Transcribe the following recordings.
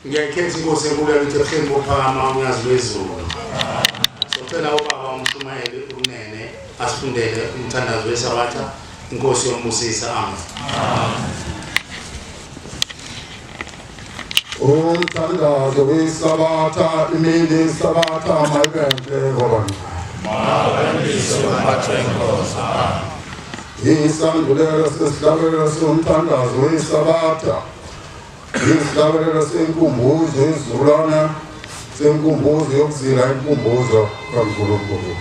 Ngiyakhetha inkosi enkulu yakithi ebuhleni bokuphakama unyazi lwezulu. Socela ubaba umshumayeli ukunene asifundele umthandazo wesabatha inkosi yombusisa. Amen. Umthandazo wesabatha imini yesabatha mayibenhle ngoba Isandulelo sesihlabelelo somthandazo wesabatha isihlabelelo senkumbuzo isizukulwana senkumbuzo yokuzila inkumbuzo kaNkulunkulu.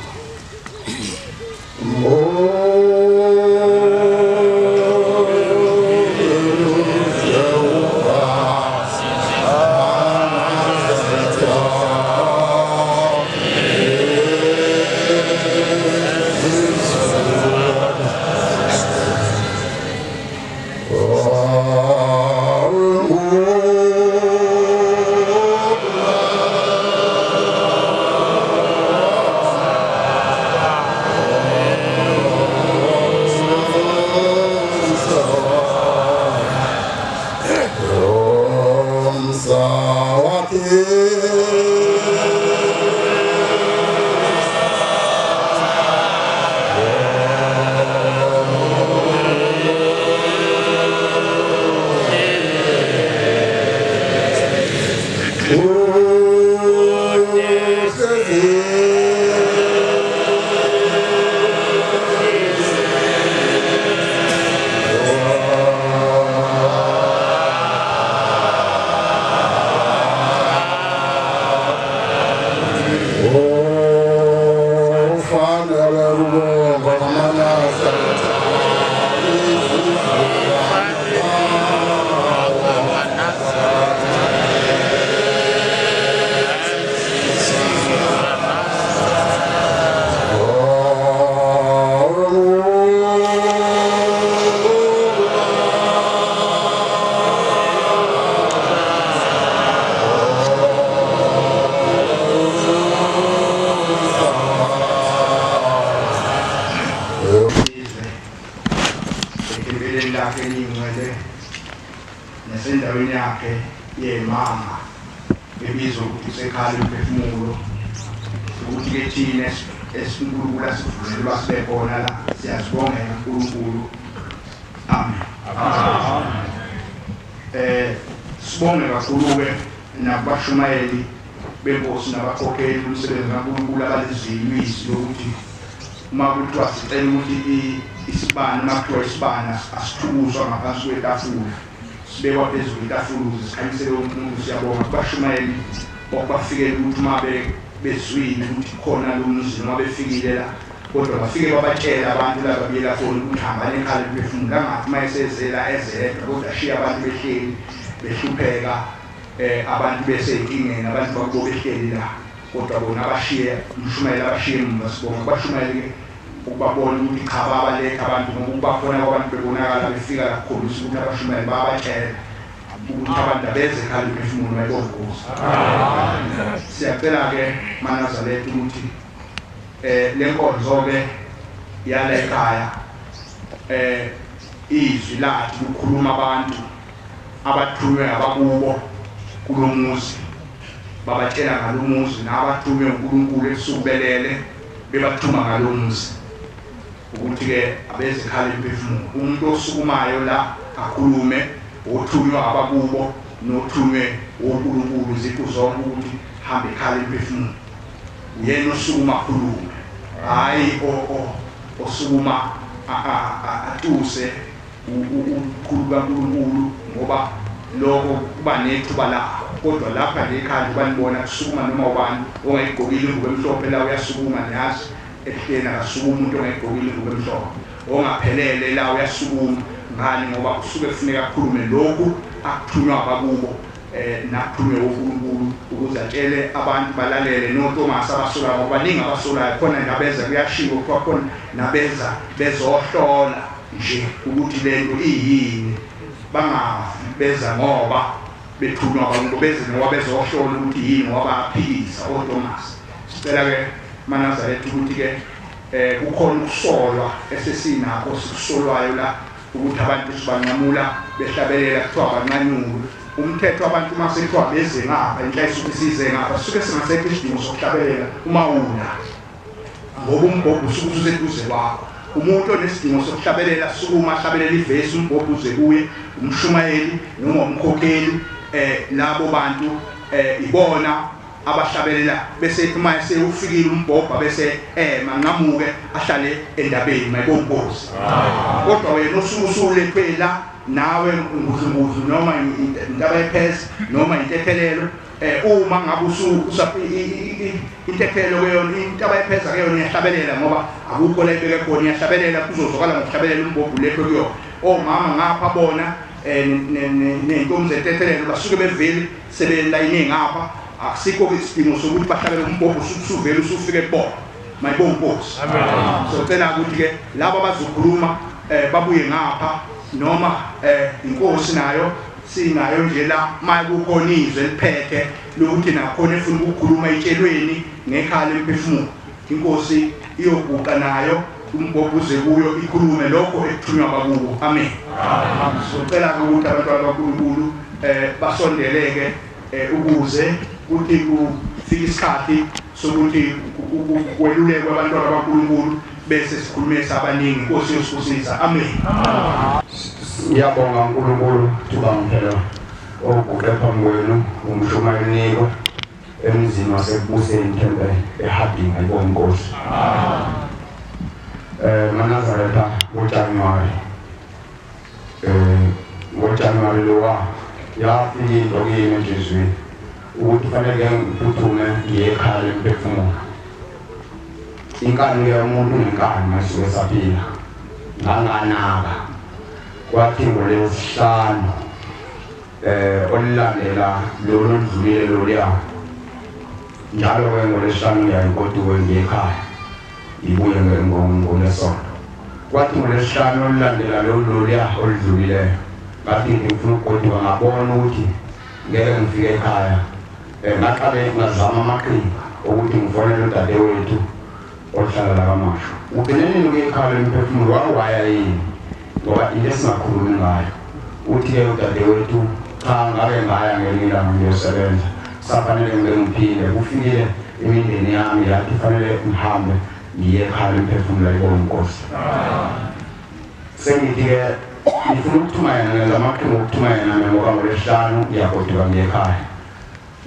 Ethempelini lakhe elingcwele nasendaweni yakhe yemanga ebizwa ukuthi isekhaya lomphefumulo, ukuthi-ke thina esiNkulunkulu asivumele uba sibe khona la, siyazibongela uNkulunkulu. Amen. Sibonge kakhulu-ke nakubashumayeli benkosi nabakhokheli umsebenzi kaNkulunkulu abalizwile izwi lokuthi uma kuthiwa sicela ukuthi isibani, uma kuthiwa isibani asithukuzwa ngaphansi kwetafula, sibekwa phezulu kwetafula ukuze sikhanyisele wonke umuntu. Siyabonga kubashumayeli okubafikela ukuthi uma bezwile ukuthi khona lo mzi noma befikile la, kodwa bafike babatshela abantu laba buyela khona ukuthi hambani ekhaya lemphefumulo, angathi uma esezela ezedwa kodwa ashiye abantu behleli behlupheka, abantu besey'nkingeni, abantu bakubo behleli la, kodwa bona abashiye umshumayeli abashiye emuva. Sibonga kubashumayeli-ke ukubabona ukuthi cha babaletha abantu, ngoba ukuba khona kwabantu bebonakala befika la kukhombisa ukuthi abashumayeli bayabatshela ukuthi abantu abeze ekhaya lemphefumulo bayibongoza. Siyacela-ke maNazaretha ukuthi le nkonzo-ke yala ekhaya izwi lathi kukhuluma abantu abathunywe abakubo kulomuzi, babatshela ngalomuzi, nabathunywe uNkulunkulu ebusuku belele bebathuma ngalomuzi ukuthi-ke abeze ekhaya lemphefumulo. Umuntu osukumayo la akhulume othunywa abakubo nothunywe uNkulunkulu iziqu zonke ukuthi hambe ekhaya lemphefumulo, uyena osukuma akhulume, hhayi osukuma atuse ubukhulu kaNkulunkulu, ngoba lokho kuba nethuba lakho. Kodwa lapha nje ekhaya nje banibona kusukuma noma ubani ongayigqokile ingubo emhlophe la uyasukuma, niyazi ebuhleni akasukuma umuntu ongayigqokile ingubo emhlophe, ongaphelele la uyasukuma. Ngani? Ngoba usuke kufuneka akhulume lokhu akuthunywa abakubo nakuthunywe uNkulunkulu ukuze atshele abantu balalele. NoThomas abasolayo, ngoba baningi abasolayo khona nabeza, kuyashiwo kuthiwa khona nabeza bezohlola nje ukuthi lento iyini, bangafi beza ngoba bethunywa abakubo, beze ngoba bezohlola ukuthi yini, ngoba bayaphikisa oThomas. Sicela-ke maNazaretha ukuthi-ke kukhona ukusolwa esesinakho sikusolwayo la ukuthi abantu sibanqamula behlabelela kuthiwa abanqanyulwe. Umthetho abantu uma sekuthiwa beze ngapha inhla isuke isize ngapha sisuke singasekho isidingo sokuhlabelela uma una ngoba umbhobho usuke ususeduze kwakho. Umuntu onesidingo sokuhlabelela sukuma ahlabelela ivesi umbhobho uze kuye umshumayeli noma umkhokheli labo bantu ibona abahlabelela bese uma esewufikile umbhobha bese manqamuke ahlale endabeni mayibonkosi. Kodwa wena osuke usulethwe la nawe ngudlungudlu noma intaba yephezi noma intethelelo uma ngabe intethelo kuyona intaba yepheza kuyona iyahlabelela ngoba akukho la ibeke khona iyahlabelela kuzozwakala ngokuhlabelela umbhobho ulethwe kuyona. Omama ngapha bona ney'ntombi zentethelelo basuke bevele sebelayine ngapha akusikho isidingo sokuthi bahlabele umbhobho usuvele usufike kubona mayibonkosi. Socela ukuthi ke laba abazokhuluma babuye ngapha noma inkosi nayo sinayo nje la makukhona izwe eliphethe lokuthi nakhona efuna ukukhuluma itshelweni ngekhala emphefumulo inkosi iyoguqa nayo umbhobho uze kuyo ikhulume lokho ekuthunywa bakubo. Amen. Socela ukuthi abantwana baNkulunkulu basondeleke ukuze kuthi kufike isikhathi sokuthi kwelulekwe abantwana baNkulunkulu bese sikhulumisa abaningi. Inkosi yosibusisa. Amen. Ngiyabonga uNkulunkulu thuba ngiphela oguqe phambi kwenu umshumayeli Niko emzini wasekubuseni Temple eHarding ayibonga inkosi. MaNazaretha ngoJanuary ngoJanuary lowa yafika into kimi enhliziyweni ukuthi kufanele ngiphuthume ngiye ekhaya lemphefumulo. Inkani yomuntu nenkani masuke saphila nganganaka kwathi ngolesihlanu olulandela lolu oludlulile loluya njalo ke ngolesihlanu ngiyayigoduke ngiye ekhaya ngibuye ngolesonto. Kwathi ngolesihlanu olulandela lolu loluya oludlulileyo ngathi ngifuna ukugoduka ngabona ukuthi ngeke ngifike ekhaya. Ngaqale ngazama amaqhinga ukuthi ngifonele udadewethu ohlala la kaMashu. Ugcine nini ukuya ekhaya lemphefumulo wawaya yini ngoba into esingakhulumi ngayo. Uthi-ke udadewethu cha ngake ngaya ngelinye ilanga ngiyosebenza safanele ngibe ngiphile. Kufikile imindeni yami yathi fanele ngihambe ngiye ekhaya lemphefumulo ayibonga inkosi. Sengithi-ke ngifuna ukuthuma yena ngenza amaqhinga okuthuma yena ngoba ngolesihlanu ngiyagoduka ngiye ekhaya.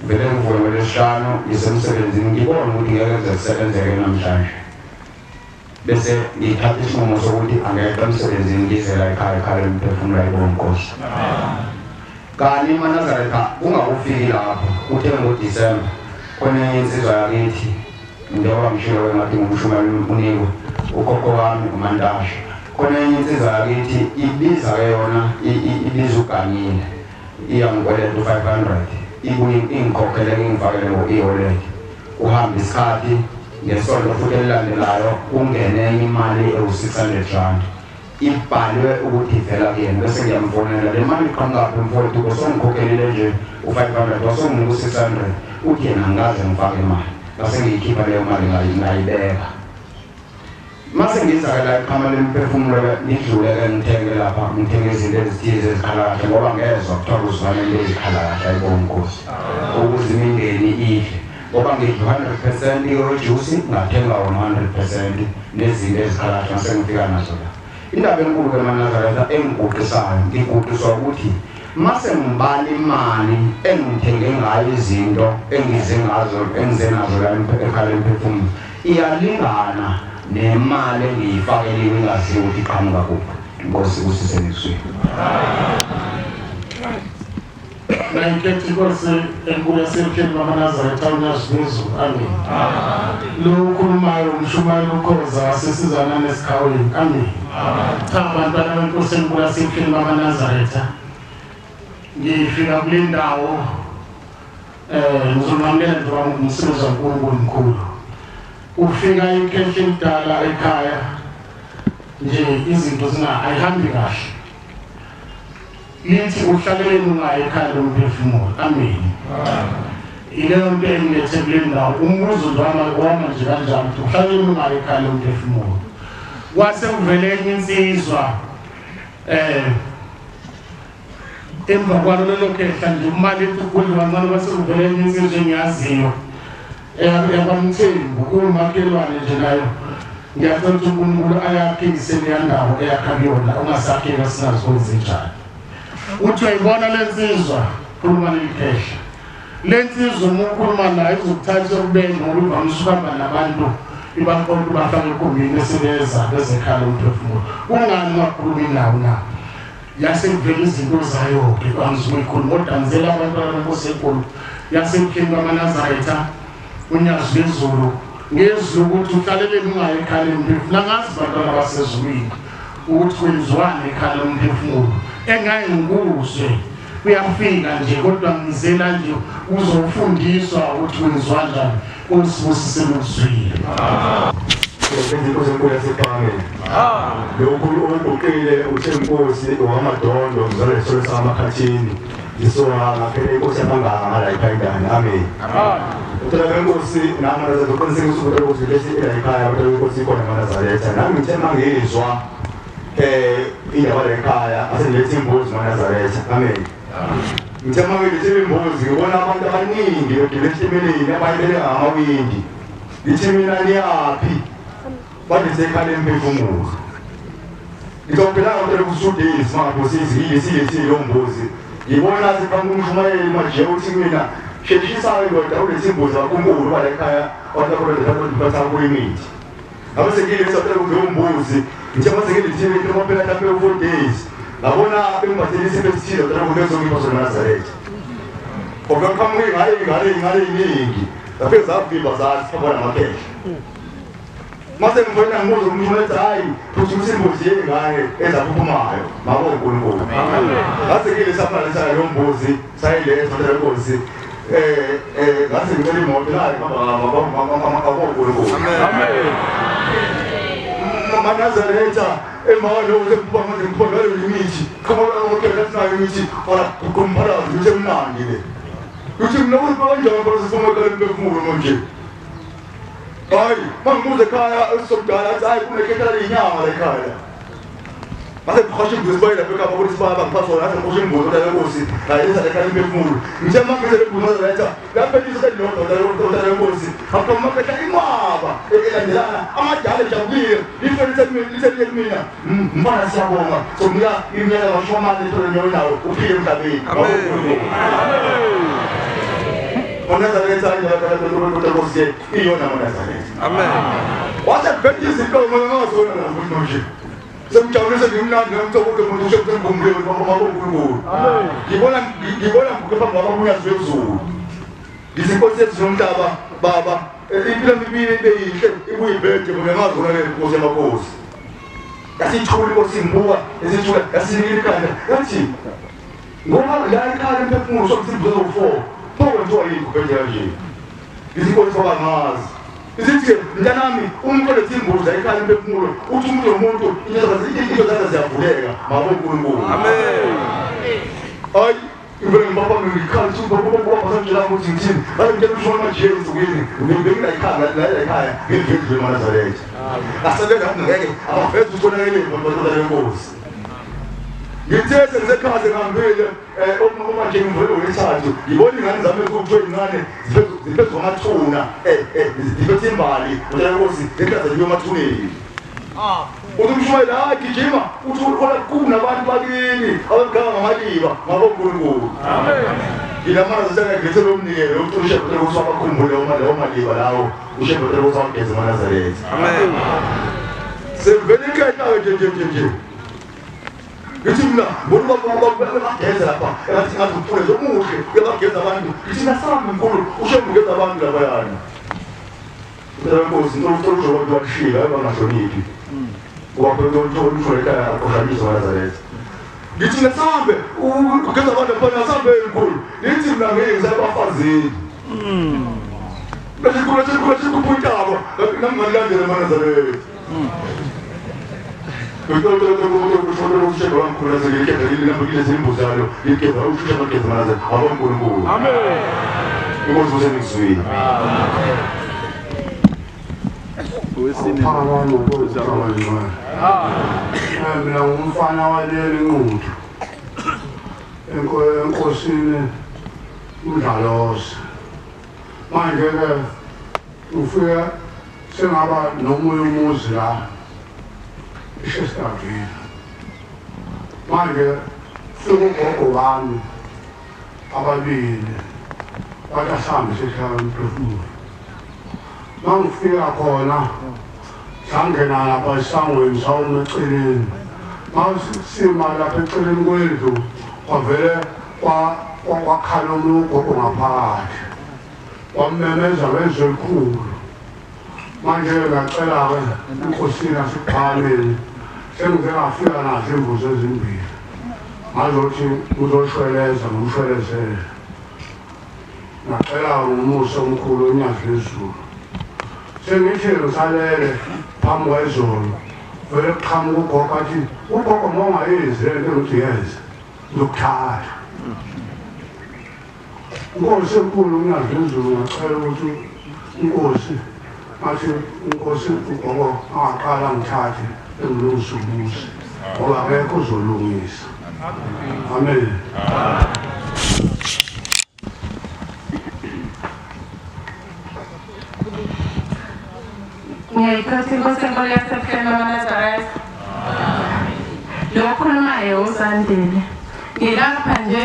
Vele ngivuke ngolesihlanu ngisemsebenzini ngibone ukuthi ngeke kuze kusebenzeke namhlanje. Bese ngithatha isinqumo sokuthi angeke emsebenzini ngize la ekhaya ekhaya lemphefumulo ayibonga inkosi. Kani maNazaretha kungakufiki lapho kuthe ngoDisemba khona enye insizwa yakithi njengoba ngishilo ngathi ngumshumayeli uNiko ukhokho wami uMantashe. Khona enye insizwa yakithi ibiza ke yona ibiza uganyile iyangikweleta u-500 ibuye ingikhokhele ngingifakele ngo-e-wallet. Kuhamba isikhathi ngesonto futhi elilandelayo kungene enye imali ewu-600 rand ibhalwe ukuthi ivela kuyena. Bese ngiyamfonela le mali iqhamukaphi mfowethu usongikhokhelile nje u-500 wasonginika u-600 uthi yena angikaze ngifake imali. Ngase ngiyikhipha leyo mali ngayibeka. Mase ngiza-ke la iqhama lemphefumulo ngidlule-ke ngithenge lapha ngithenge izinto ezithize ezikhala kahle ngoba ngezwa kuthiwa kuzwana into ezikhala kahle ayibonga inkosi ukuze imindeni idle ngoba ngidla 100% i-rojuice ngathenga wona 100% nezinto ezikhala kahle ngase ngifika nazo la. Indaba enkulu-ke maNazaretha engiguqisayo ngiguqiswa ukuthi mase ngibala imali engithenge ngayo izinto engize ngazo engize nazo la ekhaya lemphefumulo iyalingana nemali engiyifakeliwe ingaziwa ukuthi iqhamuka kuphi. Inkosi kusise ngizwile. Nayikhetha inkosi enkulu yasemhleni bamaNazaretha uNyazi. Amen. Lo ukhulumayo umshumayeli ukhoza wasesizana nesikhawini. Amen. Cha bantwana benkosi enkulu yasemhleni bamaNazaretha ngifika kule ndawo ngizonamukela nje umsebenzi kaNkulunkulu mkhulu. Ufika ikhehla elidala ekhaya nje izinto ayihambi kahle. Lithi uhlaleleni ungayi ekhaya lomphefumulo. Amen. Ileyo nto engilethe kule ndawo umbuzo nje wama nje kanjalo ukuthi uhlaleleni ungayi ekhaya lomphefumulo. Kwase kuvele enye insizwa Emva kwalo lelo khehla nje imali ethi ukudla kancane base kuvele enye insizwa engiyaziyo yakwaMthembu umakhelwane nje nayo. Ngiyacela ukuthi uNkulunkulu ayaphikise leya ndawo eyakha kuyona ungasakheka singazi kwenzenjani. Uthi uyayibona le nsizwa khuluma leli khehla. Le nsizwa uma ukhuluma nayo izokuthatha ukubeka ngoba ivamise ukuhamba nabantu ibaqonda ubafake egumbini esebeza bezekhala umphefumulo. Kungani ungakhulumi nawo na? Yase kuvela izinto zayo-ke angizukuyikhuluma kodwa ngizela abantwana benkosi enkulu yasebukheni bamaNazaretha unyazi lwezulu ngezulu ukuthi uhlaleleni ungayi ekhaleni umphefumulo. Angazi bantwana basezulwini ukuthi kwenziwani ekhaleni umphefumulo engaye ngikuzwe kuyafika nje kodwa ngizela nje uzofundiswa ukuthi kwenziwa njani. Usibusise ngokuzwile. Inkosi enkulu yasePhakameni. Lokhu okuguqile uthe inkosi owamadondo ngizalwa esitolo samakhathini. Ngisuka ngaphela inkosi yamanganga ngala ephayindane. Amen. Uthola benkosi nami nazoqinisekisa ukuthi inkosi lesi ela ekhaya uthola inkosi ikhona eManazaretha. Nami ngithe mangizwa indaba la ekhaya asengilethe imbuzi eManazaretha. Amen. Ngithe mangilethe imbuzi ngibona abantu abaningi begibele esitimeleni abanye bele ngamawindi. Ngithi mina niyaphi? Bathi sekhala emphefumulo. Ngizophelanga ngicela ukusudisi mangabusisi yilesi leyo mbuzi. Ngibona siqhamuka umshumayeli manje uthi mina sheshisa indoda ulethe imbuzi kaNkulunkulu bala ekhaya wathi khona nje bathatha imithi. Ngabe sengiletha phela kuleyo mbuzi ngithe mase ngilethile into maphela mhlawumbe 4 days. Ngabona bengiphathele isipho esithile ngicela ukuthi ngizongipha sona Nazaretha. Kodwa qhamuka ingane iningi. Ngafike zavimba zathi sabona amakhehla. Mase ngibona ngibuza umuntu ethi hayi phuthumisa imbuzi yengane ezaphuphumayo mabo uNkulunkulu. Ngase ngile saphalisa leyo mbuzi sayiletha le nkosi ngase ngicela imoto la mama uNkulunkulu. Amen. Manazaretha emva kwaloko sekuphuma manje ngiphuma ngaleyo imithi qhamuka amakhehla sinayo imithi wala guqumphalazi ukuthi emnandi le. Uthi mina ukuthi kanjani phela sifuna ukukhala imphefumulo manje. Hayi, mangibuza ekhaya esomdala athi hayi kunekhehla lenyanga la ekhaya. Mase ngiqhosha imbuzi bayi lapha ekhaya ukuthi sibaba ngiphatha wona ngathi ngiqhosha imbuzi kodwa lenkosi ngayisa lekhaya imphefumulo. Ngithe mangithe le mbuzi letha lapha eliso elilodwa kodwa lenkosi. Ngapha makhehla inqwaba elandelana amadala ejabulile ife lithe mina mfana siyabonga sokunika iminyaka ngamashumi ethole nawo uphile emhlabeni. Amen. Manazaretha indaba iyona Manazaretha. Amen. Wase kubheka izinto ngazona la futhi manje. Semjabulise ngimnandi ngimthokoze umuntu usho ukuthi ngumlilo uNkulunkulu. Amen. Ngibona ngiphambi kwabamunyazi wezulu. Ngithi inkosi yethu nomhlaba baba impilo mibili ibe yinhle ibuye ibhede mina ngazona le nkosi yamakhosi. Yasithula inkosi ngibuka esithula yasinika ikhanda yathi ngoba la ekhaya emphefumulo sokuthi imbuzo zo4 pho kwenziwa yini kubhede kanje. Izinkosi abangazi. Isithi mntanami umuntu olethe imbuzi ekhaya emphefumulo uthi umuntu nomuntu into zakhe ziyavuleka mabo uNkulunkulu. Amen. Hayi ngivele ngibamba ngikhala ukuthi ubaba basangitshela ukuthi ngithini. Ngabe ngitshela ushona manje ensukwini ngibhekile ekhaya la ekhaya ngidlule eManazaretha. Asebenza ngeke abaveze ukonakele ngoba lenkosi. Ngithe sengisekhaya sengihambile uma nje ngivele wethathu ngibona ingane zami ezikuthiwe incane ziphethe amathuna ziphethe imbali utshela inkosi lentaza liyo emathuneni. Uthi umshumayeli hayi gijima uthi ukhona kunabantu bakini abaganga ngamaliba ngabo uNkulunkulu. Amen. Ngilamana zisengagese lo mnikelo uthi ushephe ukuthi wabakhumbule uma lawo maliba lawo ushephe ukuthi wageza eManazaretha. Amen. Sevele ikhehla nje. Ngithi mina ngibona ubaba bageza lapha engathi ngathi uphule nje omuhle uyabageza abantu. Ngithi nasambi mkhulu ushembe ugeza abantu labayana. Ngicela inkosi ngicela usho abantu bakushiya bangahloniphi. Ngoba phela umuntu ekhaya aqoshaniswa eManazaretha. Ngithi nasambe ugeza abantu lapha nasambe mkhulu. Ngithi mina ngeke ngisabafazini. Bese kulo sikuphutaba nami ngalandela eManazaretha. Amen. Inkosi usenizwile. Mina ngumfana waleli nquthu. enkosini uMdlalose. Manje-ke ufike sengaba nomunye umuzi la eShesterville. Manje fike ugogo wami ababili bathi asihambe sihlala umphefumulo. Mangifika khona sangena lapha esangweni sawuma eceleni. Masima lapha eceleni kwendlu kwavele kwakhala omunye ugogo ngaphakathi. Wamemeza ngezwi elikhulu. Manje ngacela-ke inkosini yaseKuphakameni sengize ngafika nazo imbuzi ezimbili. Ngazothi ngizoshweleza ngimshwelezele. Ngacela ngomusa omkhulu oNyazi lwezulu. Sengithi ngisalele phambi kwezulu vele kuqhamuka ugogo athi ugogo uma ungayenzi le nto engithi yenze ngizokuthatha. Inkosi enkulu uNyazi lwezulu ngacela ukuthi inkosi ngathi inkosi ugogo angaqala ngithathe engilungise umuzi ngoba akekho ozolungisa. Amen. Ngiyayithatha inkosi enkulu yaseBuhleni bamaNazaretha. Lo okhulumayo uZandile. Ngilapha nje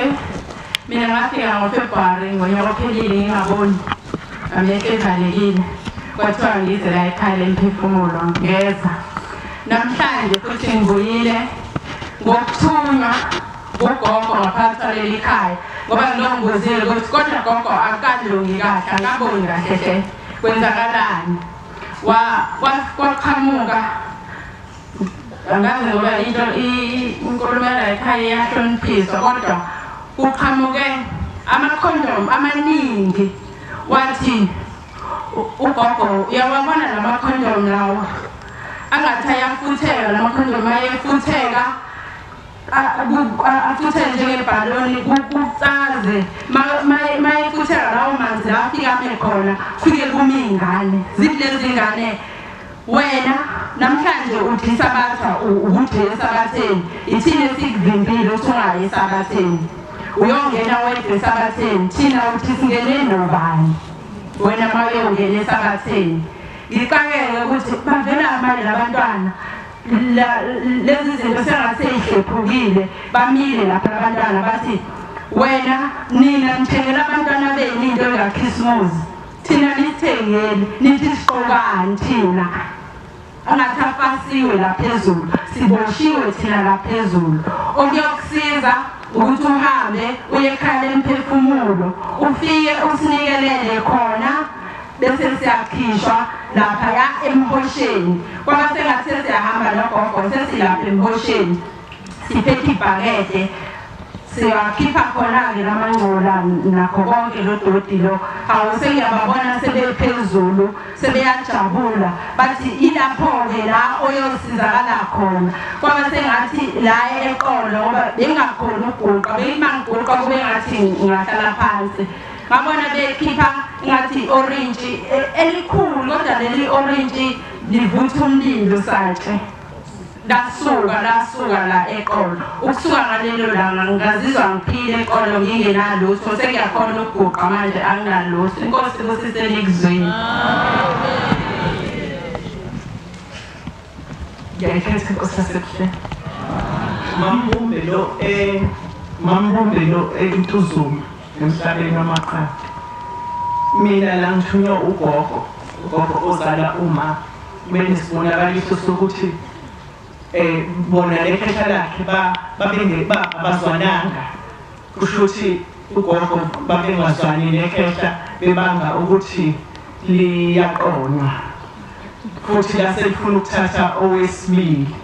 mina ngafika ngoFebruwari ngonyaka ophelile ngingaboni. Amehlo evalekile. Kwathiwa ngize la ekhaya lemphefumulo ngeza. Namhlanje futhi ngibuyile ngokuthunywa ugogo ngaphansi kwaleli khaya ngoba ngilongibuzile ukuthi kodwa gogo akalungi kahle akaboni kahle hle kwenzakalani. Kwaqhamuka angazi ngoba into inkulumo ekhaya iyahloniphiswa kodwa kuqhamuke amakhondomu amaningi wathi ugogo uyawabona lamakhondomu lawa angathi ayafutheka lamakhondomu ayefutheka afutheke njengebhaloni kucaze mayefutheka lawo manzi la afika ame khona kufike kume iy'ngane zithi lezi ngane wena namhlanje uthi isabatha ukuthi esabatheni ithina esikuvimbile ukuthi ungayi esabatheni uyongena wedwa esabatheni thina uthi singene nobani wena ma uyongena esabatheni. Ngixakeke ukuthi bavela manje labantwana lezi zinto sengaseyihlephukile bamile lapha labantwana bathi wena nina nithengela abantwana benu into engakhisimuzi thina nisithengeli nithi siqokani thina angathi afasiwe laphezulu siboshiwe thina laphezulu okuyokusiza ukuthi uhambe uye ekhaya lemphefumulo ufike usinikelele khona bese siyakhishwa laphaya emhosheni. Kwaba sengathi sesiyahamba nogogo sesilapha emhosheni siphethe ibhakede siwakhipha khona-ke lamangcola nakho konke lo doti lo. Hawu sengiyababona sebephezulu sebeyajabula bathi ilapho-ke la oyosizakala khona. Kwaba sengathi la eqolo ngoba bengingakhoni ukuguqa bengima ngiguqa kube ngathi ngingahlala phansi. Ngabona bekhipha ngathi orange elikhulu kodwa leli orange livutha umlilo satshe. Lasuka lasuka la eqolo. Ukusuka ngalelo langa ngazizwa ngiphile eqolo ngingenalutho sengiyakhona ukuguqa manje anginalutho. Inkosi ibusiseni ekuzweni. Ngiyayikhetha inkosi yaseBuhleni. Mambumbe lo eNtuzuma emhlabeni wamaqadi. Mina la ngithunywa ugogo, ugogo ozala uma benesibonakaliso sokuthi bona lekhehla lakhe abazwananga. Kusho ukuthi ugogo babengazwani nekhehla bebanga ukuthi liyaqonywa futhi laselifuna ukuthatha owesibili.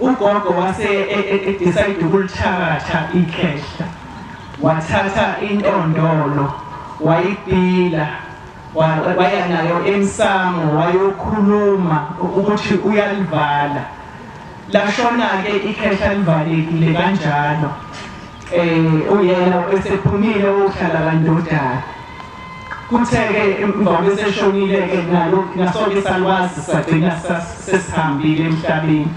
Ugogo wase edecide ukulithakatha ikhehla, wathatha intondolo wayibhila waya nayo emsamo wayokhuluma ukuthi uyalivala. Lashona-ke ikhehla livalekile kanjalo. Uyena esephumile uhlala kandodana. Kuthe-ke emva kweseshonile-ke nalo nasoke salwazi sagcina sesihambile emhlabeni.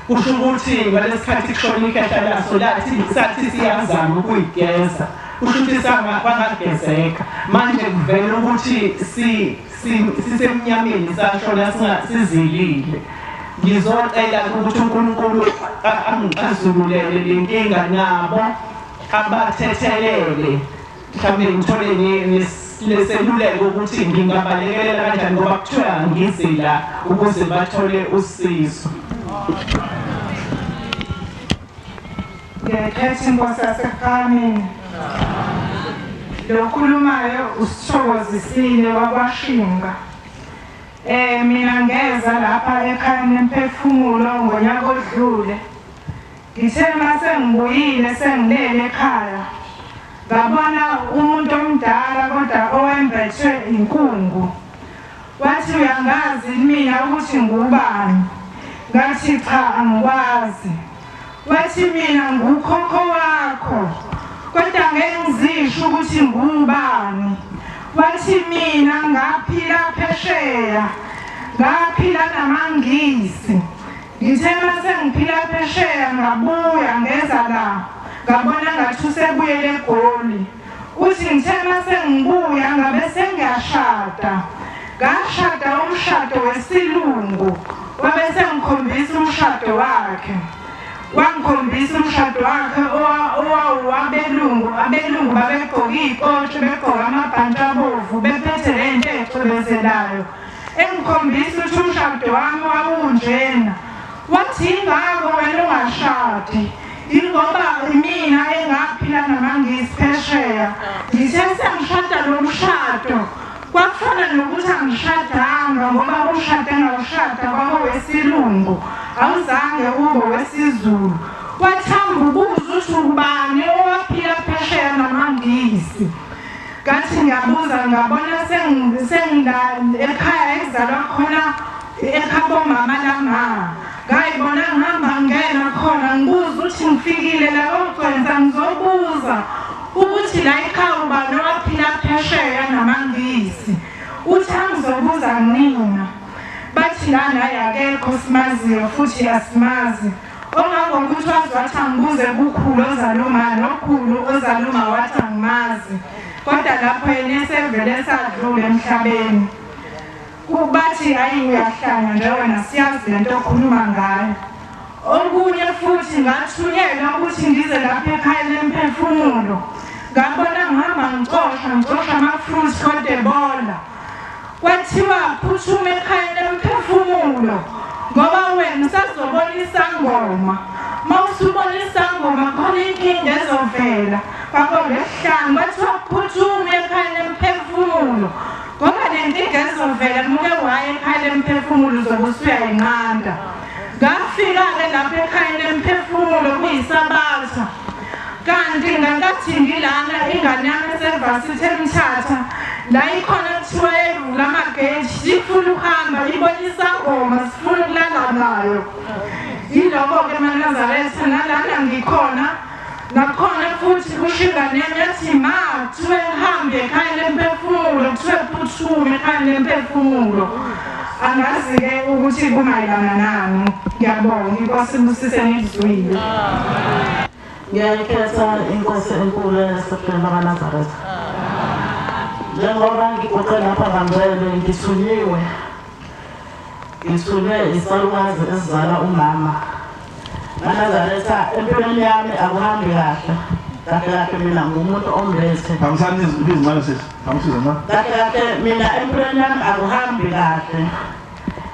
Kusho ukuthi ngalesikhathi kushona ikhehla laso lathi sathi siyazama ukuyigeza, kusho ukuthi kwangagezeka. Manje kuvela ukuthi sisemnyameni, sashona sizilile. Ngizocela ukuthi uNkulunkulu angixazululele le nkinga, nabo abathethelele, mhlawumbe ngithole leseluleko ukuthi ngingabalekelela kanjani, ngoba kuthiwa ngizila ukuze bathole usizo. Ngiyakhetha inkosi yaseKuphakameni. Lo khulumayo usithokozisile wakwaShinga. Mina ngeza lapha ekhaya nemphefumulo ngonyaka odlule. Ngithe mase ngibuyile sengilele ekhaya, ngabona umuntu omdala kodwa owembethwe inkungu. Wathi uyangazi mina ukuthi ngubani? Ngathi cha, angikwazi. Wathi mina ngukhokho wakho, kodwa ngeke ngizisho ukuthi ngubani. Wathi mina ngaphila phesheya, ngaphila namaNgisi. Ngithe mase ngiphila phesheya ngabuya ngeza la, ngabona ngathi usebuyele eGoli. Uthi ngithe mase ngibuya ngabe sengiyashada, ngashada umshado wesilungu, wabe sengikhombisa umshado wakhe. Wangikhombisa umshado wakhe owawabelungu. Abelungu babegqoke iy'kotshi, begqoke amabhanti abovu, bephethe lento ecwebezelayo. Engikhombisa ukuthi umshado wami wawunjena. Wathi ingakho wena ungashadi, ingoba mina engaphila namaNgisi phesheya. Ngithe sengishada lo mshado, kwafana nokuthi angishadanga, ngoba umshado engawushada kwakowesilungu, awuzange ube wesiZulu. Wathamba ukubuza ukuthi ubani owaphila phesheya namaNgisi. Ngathi ngiyabuza, ngabona sengila ekhaya ekuzalwa khona ekhabo mama lama. Ngayibona ngihamba ngena khona, ngibuza ukuthi ngifikile la koGcwensa, ngizobuza ukuthi la ekhaya ubani owaphila phesheya namaNgisi. Uthi angizobuza kunina, bathi lana akekho simaziyo futhi asimazi. Ongangokuthi wazi wathi angibuze kukhulu ozaluma, nokhulu ozaluma wathi angimazi, kodwa lapho yena esevele sadlula emhlabeni. Kubathi hayi uyahlanya nje wena, siyazi lento okhuluma ngayo. Okunye futhi ngathunyelwa ukuthi ngize lapha ekhaya lemphefumulo. Ngabona ngihamba ngicosha ama-fruits kodwa ebola. Kwathiwa phuthuma ekhaya lemphefumulo ngoba wena usazobona isangoma. Mawusubona isangoma khona inkinga ezovela. Kwakolwesihlanu kwathiwa phuthuma ekhaya lemphefumulo ngoba le nkinga ezovela muke waya ekhaya lemphefumulo uzobe usuyayinqanda. Ngafika-ke lapha ekhaya lemphefumulo kuyiSabatha. Kanti ngankathi ngilana ingane yami esevasithi eMthatha, la ikhona kuthiwa yayivula amageji, ifuna ukuhamba ibona isangoma, sifuna ukulala nayo. Yiloko-ke maNazaretha, nalana ngikhona nakhona futhi kusho ingane yami yathi ma kuthiwe ngihambe ekhaya lemphefumulo, kuthiwe phuthume ekhaya lemphefumulo. Angazi-ke ukuthi kumayelana nani. Ngiyabonga, iNkosi ibusise ngikuzwile. Ngiyayikhetha inkosi enkulu yaseBheni lakaNazaretha. Njengoba ngiguqe lapha bangcwele, ngithunyiwe. Ngithunywe isalukazi esizala umama. MaNazaretha, empilweni yami akuhambi kahle. Kahle kahle mina ngumuntu ombethe. Phakamisani izincane sisi. Phakamisile ncane. Kahle kahle mina empilweni yami akuhambi kahle.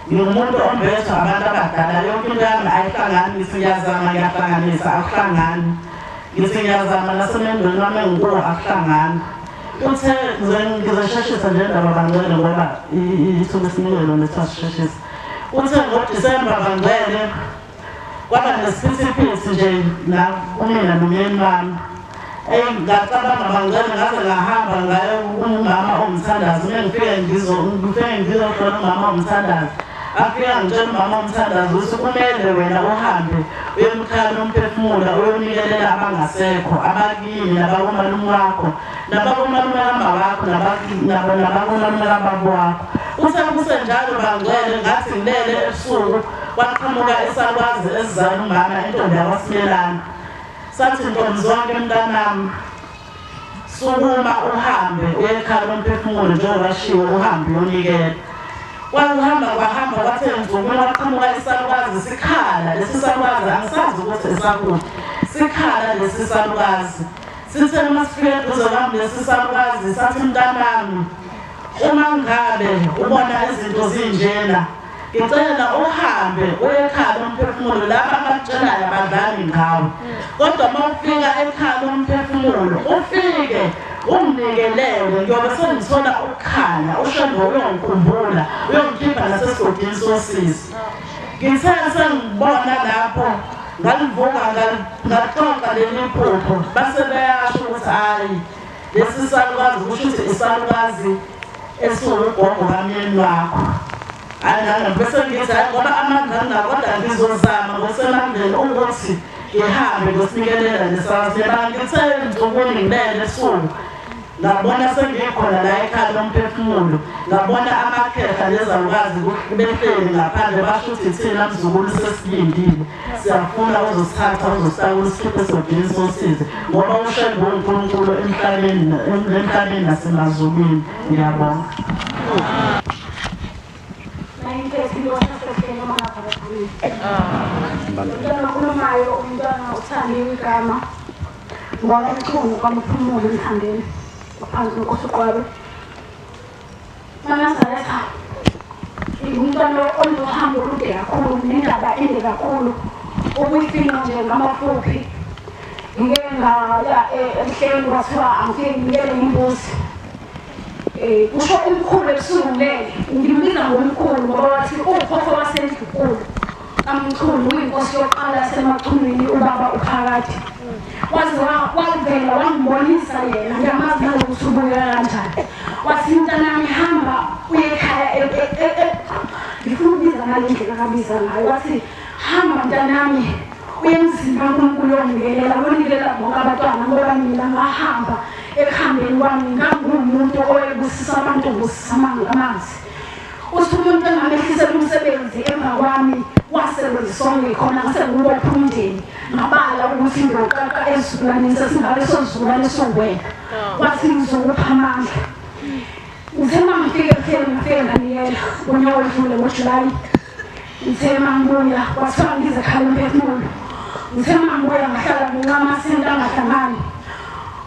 Ngingumuntu ombethwa abantu abadala, yonke into yami ayihlangani. Ngithi ngiyazama ngiyahlanganisa, akuhlangani. Ngithi ngiyazama nasemendweni wami engikuwo akuhlangani. Uthe ngizosheshisa nje indaba bangcwele ngoba ithuba esinikelo lethu sisheshisa. Uthe ngoDisemba bangcwele kwaba nesiphithiphithi nje la kumina nomyeni wami. Eyi ngacabanga bangcwele ngaze ngahamba ngayo umama ongithandaza. Uma ngifike ngizohlola umama ongithandaza. Afika ngitshela umama omthandazo ukuthi kumele wena uhambe uyemkhaya nomphefumulo uyonikelela abangasekho, abakini nabakomalume wakho, nabakomalume kama wakho, nabakomalume kababa wakho. Uthe kusenjalo bangcwele ngathi ngilele ebusuku. Kwaqhamuka isakwazi esizala umama, intombi yakwaSimelana. Sathi, "Ntombi zonke, mntanami, sukuma uhambe uye ekhaya lomphefumulo, njengoba shiwo, uhambe uyonikela." Kwahamba kwahamba, kwathe mzukulu kwaqhamuka isalukazi sikhala. Lesi salukazi angisazi ukuthi esakuphi, sikhala lesi salukazi. Sithe uma sifika eduze kwami lesi salukazi, sathi, "Mntanami, uma ngabe ubona izinto zinjena, ngicela uhambe uye ekhaya lomphefumulo. Laba abakutshelayo abadlali ngawe, kodwa uma ufika ekhaya lomphefumulo ufike unginikelele, ngiyobe sengithola ukukhanya, uShembe uyongikhumbula, uyongikhipha nasesigodini sosizi." Ngithe sengibona lapho, ngalivuka, ngaxoxa leli phupho, base beyasho ukuthi hhayi, lesi salukazi kusho ukuthi isalukazi esiwugogo kamyeni wakho. Hhayi, nami bese ngithi hhayi, ngoba amandla anginawo, kodwa ngizozama ngokusemandleni ukuthi ngihambe ngosinikelela lesalukazi. Ngithe mzukulu ngilele ebusuku, ngabona sengikhona la ekhaya lomphefumulo, ngabona amakhehla nezalukazi behleli ngaphandle, basho ukuthi, "Thina mzukulu sesilindile, siyafuna uzosithatha, uzositakula, usikhiphe esigodini sosizi, ngoba uShembe uNkulunkulu emhlabeni nasemazulwini." Ngiyabonga. Nayintethe inkosi yasehleni omangabhakabhakile. Umntwana okhulumayo, umntwana uThandiwe igama. NgwakaMchunu kwaMphumulo eMthandeni, ngaphansi kwenkosi uQwabe. MaNazaretha, ngumntwana onohambo olude kakhulu nendaba ende kakhulu. Ukuyifinqa nje ngamafuphi, ngike ngaya emhleni, kwathiwa angifike nginikele imbuzi. Kusho umkhulu ebusuku ngilele, ngimbiza ngomkhulu ngoba wathi ukhokho wasendlunkulu kaMchunu, uyinkosi yokuqala yaseMachunwini, ubaba uPhakade. Waze wavela wangibonisa yena, ngiyamazi nalokuthi ubukeka kanjani. Wathi, "Mntanami, hamba uye ekhaya." Ngifuna ukubiza ngale ndlela akabiza ngayo. Wathi, "Hamba mntanami, uye emzini kaNkulunkulu, uyonikelela, uyonikelela bonke abantwana, ngoba mina ngahamba, ekuhambeni kwami ngangumuntu owayebusisa abantu, ngibusisa amanzi." Uthi umuntu engamehlisela umsebenzi emva kwami wasebenziswa ngikhona, ngase ngiwubopha umndeni, ngabala ukuthi ngiyoqaqa esizukulwaneni sesingabe sozukulwane esiwuwena. Wathi, "Ngizokupha amandla." Ngithe uma ngifike ebuhleni, ngafike nganikela ngonyaka odlule ngoJulayi. Ngithe uma ngibuya, kwathiwa ngize ekhaya lomphefumulo. Ngithe uma ngibuya, ngahlala ngincama amasenti angahlangani.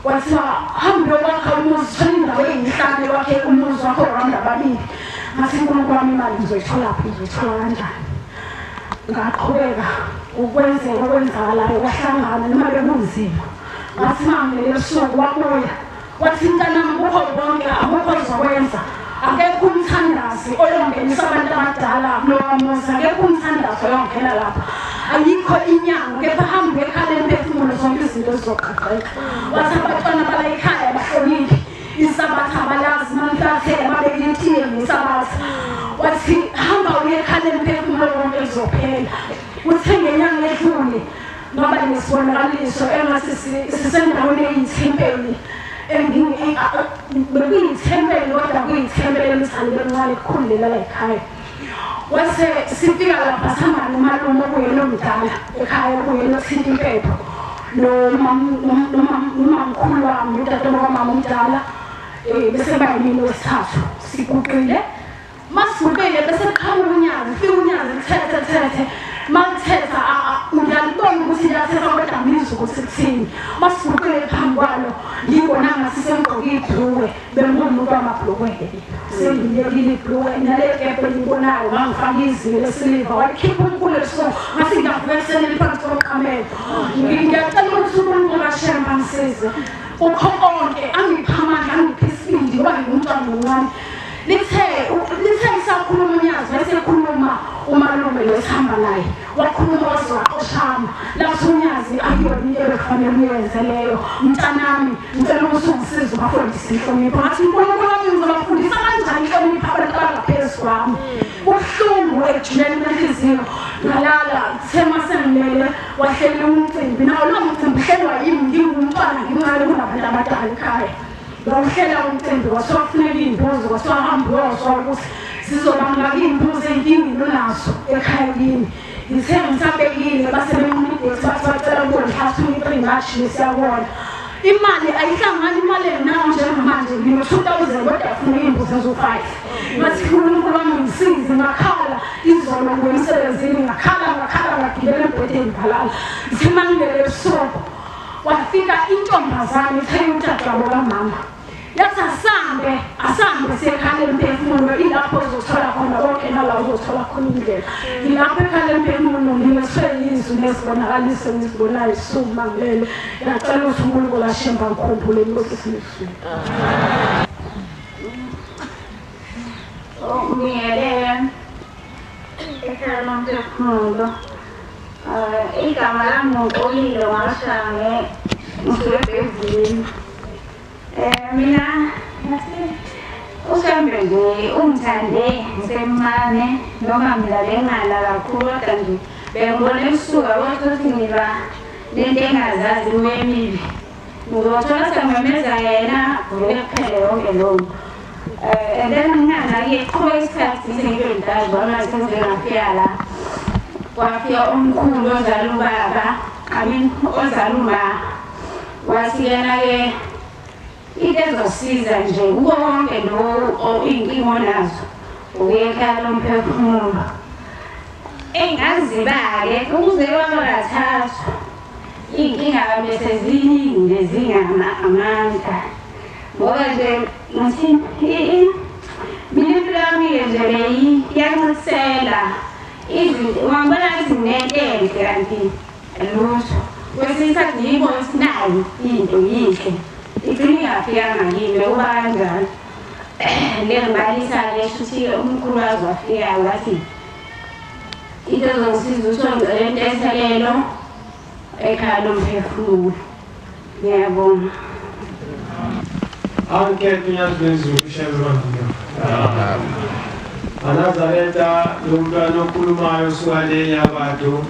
Kwathiwa hambe uyokwakha umuzi, thola indawo eyinhlane, wakhe umuzi wakho round ababili. Ngathi, "Nkulunkulu wami, imali ngizoyitholaphi? Ngizoyithola kanjani?" Ngaqhubeka ukwenzeka okwenzakalayo, kwahlangana noma bekunzima. Ngathi uma ngilele ebusuku, wabuya wathi, "Mntanami, kukho konke, akukho ozokwenza. Akekho umthandazi oyongenisa abantu abadala kulowa muzi, akekho umthandazi oyongena lapha, ayikho inyanga, kepha hambe ekhaya lemphefumulo, zonke izinto zizoqaqeka." Wathi abantwana bala ekhaya bahloniphi isabatha, abalazi, mamhlathela babeka itiye ngesabatha. Wathi, "Hamba uye ekhaya lemphefumulo, konke kuzophela." Uthe ngenyanga edlule ngaba nesibonakaliso engathi sisendaweni eyithempeli, bekuyithempeli, kodwa kuyithempeli elithande bencane kukhulu lela la ekhaya. Wase sifika lapha, sihamba nomalume okuyena omdala ekhaya, okuyena othinta impepho, nomamkhulu wami, udade kamama omdala, bese bayimina wesithathu. Siguqile, masiguqile bese kuqhamuka unyazi, fika unyazi lithethe thethe. Malithetha, ngiyalibona ukuthi liyathetha, kodwa ngizwe ukuthi kuthini. Masiguqile phambi kwalo, ngibona ngathi sengigqoke ibhlukwe, bengumuntu wamabhlukwe-ke, sengiyekile ibhlukwe nale kephe elibonayo, ngangifaka izinyo lesiliva. Walikhipha umkhulu ebusuku, ngathi ngiyavuka ekuseni liphansi komqamelo. Ngiyacela ukuthi uNkulunkulu kaShembe angisize kukho konke, angiphe amandla, angiphe isibindi, ngoba ngingumntwana omncane. Lithe lisakhuluma unyazi, wayesekhuluma umalume lo esihamba naye, wakhuluma waze waqoshama. Lathi unyazi, "Akuyona into ebekufanele uyenze leyo, mntanami. Ngicela ukuthi ungisize ubafundise inhlonipho." Ngathi, "Nkulunkulu wami, ngizobafundisa kanjani inhlonipho abantu abangaphezu kwami?" Kubuhlungu ekujuleni kwenhliziyo. Ngalala, kuthe uma sengilele wahleli umcimbi, nawo lowo mcimbi uhlelwa yimi, ngingumntwana, ngincane kunabantu abadala ekhaya. Bawuhlela umcimbi, kwathiwa kufuneka iy'mbuzi, kwathiwa hamba uyozwa ukuthi sizobamba iy'mbuzi ey'nkingeni onazo ekhaya kini. Ngithe ngisabekile base benquma idate, bathi bacela kuwe mhla 23 March nesiyabona. Imali ayihlangani, imali enginayo njengamanje ngino-2,000 kodwa kufuneka iy'mbuzi eziwu-5. Ngathi uNkulunkulu wami ngisize, ngakhala izolo ngibuya emsebenzini, ngakhala ngakhala ngagibela embhedeni ngalala. Ngithe uma ngilele ebusuku wafika intombazane ithe udadewabo kamama, yathi asambe asambe siye ekhaya lemphefumulo, ilapho uzothola khona konke nala uzothola khona indlela. Ngilapho ekhaya lemphefumulo ngilethwe yizwi nezibonakaliso engizibonayo ebusuku uma ngilele. Ngiyacela ukuthi uNkulunkulu ashembe angikhumbule nibusise izwi. Ngiyelele ekhaya lomphefumulo. Igama lami nguXolile waShange, ngisuke eBhezini. Mina ngathi uShembe nje ungithande ngisemncane noma mina bengala kakhulu kodwa nje bengibona ebusuku yabo ukuthi ngiba nento engazazi imimoya emibi. Ngizothola sengimemeza yena kuvele kuphele yonke leyo nto. And then nginganaki qhubeka isikhathi ngize ngibe mdala ngoba manje sengize ngafika la. Kwafika omkhulu ozala ubaba, I mean ozala uma. Wathi yena-ke into ezosiza nje kuko konke lokhu iy'nkinga onazo ukuya ekhaya lomphefumulo. Engaziba-ke ukuze kwaba kathathu iy'nkinga kabe seziningi nje zingama amandla ngoba nje ngithi mina impilo yami-ke nje beyiyancisela izinto ungangibona ngathi nginento enhle kanti lutho kwesinye isikhathi ngiyibona ukuthi nayi into yinhle igcine ingafikanga kimi bekuba kanjalo lengibalisa-ke shuthi-ke umkhulu waze wafika wathi into ezongisiza ukuthi ngicela intethelelo ekhaya lomphefumulo. Ngiyabonga. Anke unyazi lwezulu uShembe bamnyama. Anazaretha lo mntwana okhulumayo usuka le enyakatho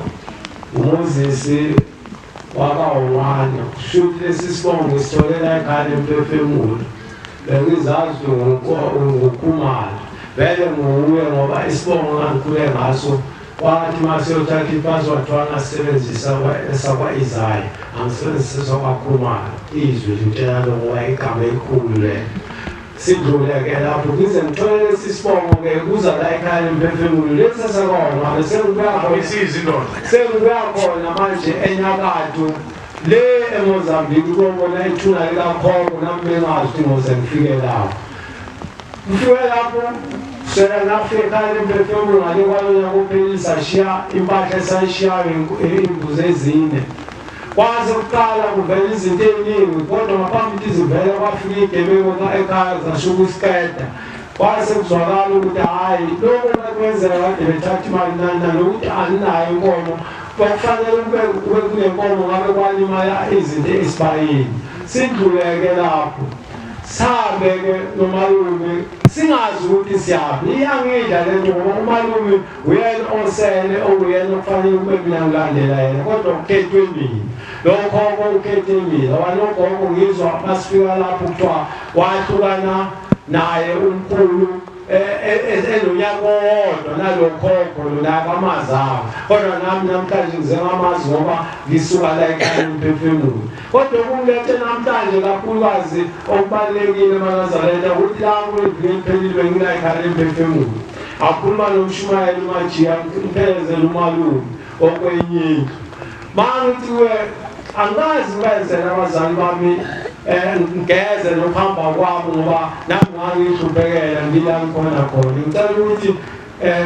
uMoses wakwaWane. Kusho ukuthi lesi sibongo ngisitholela ekhaya lemphefumulo. Bengizazi nguKhumalo. Vele nguye ngoba isibongo engangikhule ngaso kwathi uma siyothatha ipasi wathiwa ngasebenzisa esakwa-Isaya angisebenzise sakwaKhumalo. Izwi lintshela lokho ngoba igama elikhulu lelo. Sidlule-ke lapho ngize ngithole lesi sibongo-ke kuza la ekhaya lemphefumulo lesi esakwaWane sengibuya khona sengibuya khona manje enyakatho le eMozambique ukuyobona ithuna likakhokho nami bengazi ukuthi ngoze ngifike lapho. Ngifike lapho sela ngafika ekhaya lemphefumulo ngale kwalona kuphelile sashiya impahla esayishiyayo iy'mbuzi ezine. Kwaze kuqala kuvela izinto ey'ningi kodwa ngaphambi ukuthi zivele kwafika iy'gebengu ekhaya zasho ukusiqeda. Kwase kuzwakala ukuthi hhayi lokhu bekwenzeka kade bethatha imali nani nani ukuthi aninayo inkomo kwakufanele kube kube kunenkomo ngabe kwalimala izinto esibayeni. Sidluleke lapho. Sihambe-ke nomalume singazi ukuthi siyaphi. Iyangidla le nto ngoba umalume uyena osele okuyena okufanele kube mina ngilandela yena kodwa kukhethwe mina. Lo khokho ukhethe mina. Wanogogo ngizwa masifika lapho kuthiwa wahlukana naye umkhulu enonyaka owodwa nalo khokho lona akamazanga kodwa nami namhlanje ngize ngamazi ngoba ngisuka la ekhaya umphefumulo kodwa okungilethe namhlanje kakhulukazi okubalulekile emaNazaretha ukuthi la kuleviki eliphelile bengila ekhaya lemphefumulo akhuluma nomshumayeli uMajiya ngiphelezele umalume okwenye indlu mangithi we angikazi ngibenzele abazali bami ngigeze nokuhamba kwami ngoba nami ngangihluphekela ngila ngikhona khona ngicela ukuthi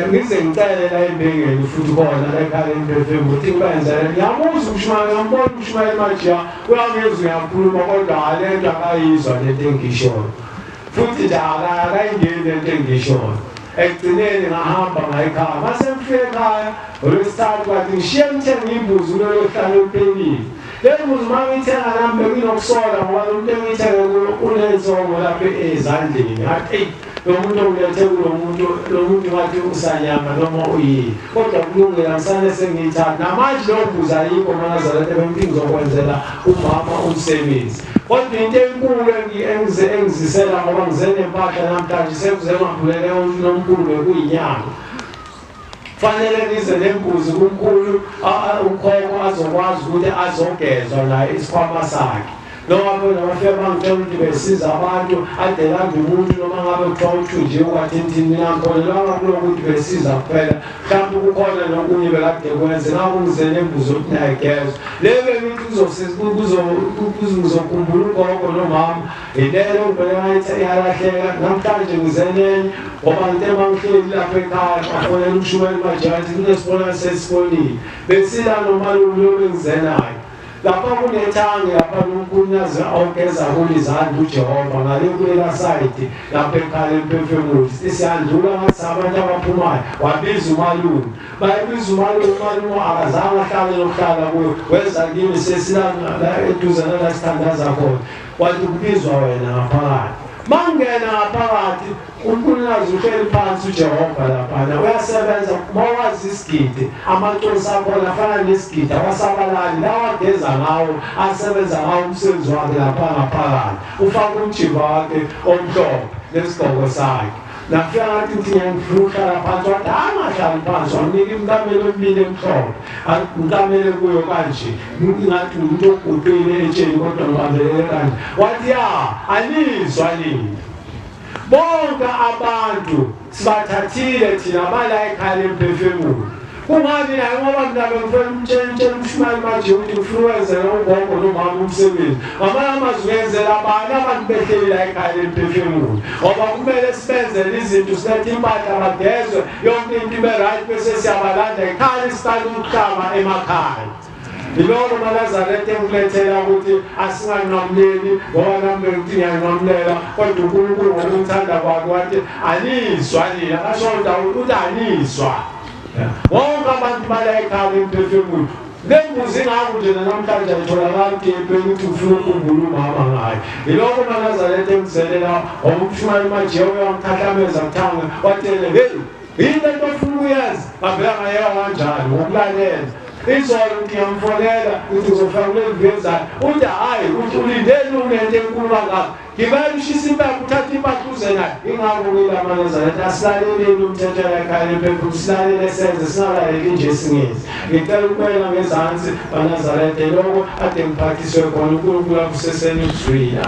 ngize ngicele la embengeni futhi khona la ekhaya emphefeni ukuthi ngibenzele ngiyamuzwa umshumayeli ngiyambona umshumayeli majiya uyangizwa uyakhuluma kodwa le nto akayizwa lento engishoyo futhi nje akayingeni lento engishoyo ekugcineni ngahamba ngayikhaya mase ngifike ekhaya ngolwesithathu kwathi ngishiye ngithenge imbuzi kulolo hlalo oluphelile. Le mbuzi uma ngiyithenga nami benginokusola ngoba lo muntu engiyithenge kuyo unensongo lapha ezandleni. Ngathi eyi lo muntu ongilethe kulo muntu lo muntu ngathi usanyama noma uyini. Kodwa kulungile angisane sengiyithatha. Namanje leyo mbuzi ayikho maNazaretha bengithi ngizokwenzela umama umsebenzi. Kodwa into enkulu engizisela ngoba ngize nempahla namhlanje sekuze ngambulele nomkhulu bekuyinyanga. Fanele ngize nembuzi kumkhulu ukhokho azokwazi ukuthi azogezwa naye isikhwama sakhe. Noma bona bafika bangitshela ukuthi besiza abantu adelanda umuntu noma ngabe kuthiwa uthunjiwe kwathintini mina ngikholelwanga kulokhu ukuthi besiza kuphela mhlawumbe kukhona nokunye bekade kwenze ngakho ngize nembuzi ukuthi naye gezwe le bengithi ngizokhumbula ugogo nomama Yilelo ngibheke ngathi iyalahleka namhlanje ngize nenye ngoba ngithe uma ngihleli lapha ekhaya ngafonela umshumayeli majaji kunesibonakalo sesibonile besila nomalume lo bengize naye lapha kunethangi lapha nomkhunyazi awugeza kulo izandla uJehova ngale kulela sayidi lapha ekhaya emphefumulo siyandlula ngathi abantu abaphumayo wabiza umalume bayibiza umalume umalume akazange ahlale nokuhlala kuyo weza kimi sesilana la eduze nala sithandaza khona Wathi kubizwa wena ngaphakathi. Mangena ngaphakathi uNkulunkulu uhleli phansi uJehova laphana uyasebenza mawazi isigidi amaconsi akhona afana nesigidi awasabalali lawa ageza ngawo asebenza ngawo umsebenzi wakhe lapha ngaphakathi ufaka umjiva wakhe omhlophe nesigqoko sakhe Nafika ngathi ngithi ngiyangifuna ukuhlala phansi wathi angahlali phansi wanginika imikamelo emibili emhlophe ngikamele kuyo kanje ngathi umuntu oguqile etsheni kodwa ngibambelele kanje wathi ya anizwa nini bonke abantu sibathathile thina bala ekhaya lemphefemulo Kungani naye ngoba mina bengifuna umtshela umtshela umshumayeli manje ukuthi ngifuna ukwenzela ugogo nomama umsebenzi. Ngamanye amazwi ngenzela bani abantu behleli la ekhaya lemphefumulo. Ngoba kumele sibenzele izinto silethe impahla bagezwe yonke into ibe right bese siyabalanda ekhaya siqale ukuhlaba emakhaya. Yiloko maNazaretha engilethela ukuthi asinganqamuleli ngoba nami bengithi ngiyanqamulela kodwa uNkulunkulu ngokumthanda kwakhe wathi anizwa nina akasho ndawo ukuthi anizwa. Wonke abantu bala ekhaya emphefumulo. Le mbuzi ingako nje namhlanje ayitholakali kephi ukuthi ufuna ukukhumbula umama ngayo. Yiloko maNazaretha engizelela ngoba umshumayeli majiya uyamkhahlameza kuthanga watshele hey yini lento ofuna ukuyenza ngavela ngayeka kanjani ngokulalela izolo ngiyamfonela ukuthi uzofika kuleli vezayo uthi hhayi uthi ulindeni unento enkulu kangaka Gibela ushisa impepho uthathe impahla uze nayo. Ingakho kuyilamaNazaretha asilaleleni umthetho ekhaya lempepho silalele senze singalaleli nje singezi. Ngicela ukubeka ngezansi baNazaretha lokho ade ngiphathiswe khona uNkulunkulu abuseseni ukuzwile.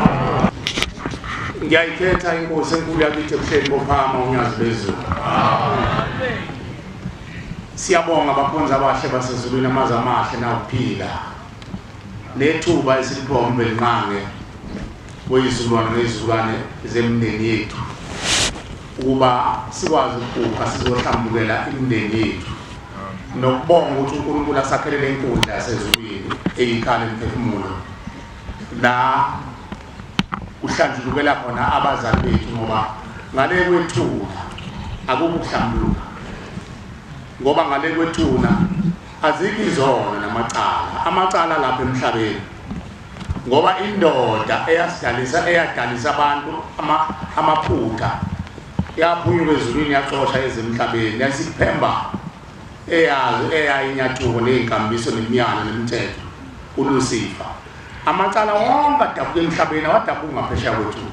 Ngiyayikhetha inkosi enkulu yakithi ebuhleni bophama unyazi lwezulu. Siyabonga abakhonzi abahle basezulwini amazi amahle nawuphila. Nethuba esiliphiwa uMvelinqange weyizukulwane ngezizukulwane zemindeni yethu ukuba sikwazi ukuguqa sizohlambukela imindeni yethu nokubonga ukuthi uNkulunkulu asakhele le nkundla yasezulwini eyikhala emphefumulo la kuhlanjulukela khona abazali bethu ngoba ngale kwethuna akukho ukuhlambuluka ngoba ngale kwethuna Azikho izono namacala, amacala lapha emhlabeni. Ngoba indoda eyasidalisa eyadalisa abantu ama amaphutha yaphunyuka ezulwini yaxosha ezemhlabeni yasiphemba eyazi eyayinyathuko nezinkambiso nemiyalo nemithetho uLucifer. Amacala wonke adabuka emhlabeni awadabuki ngaphesheya kwethu.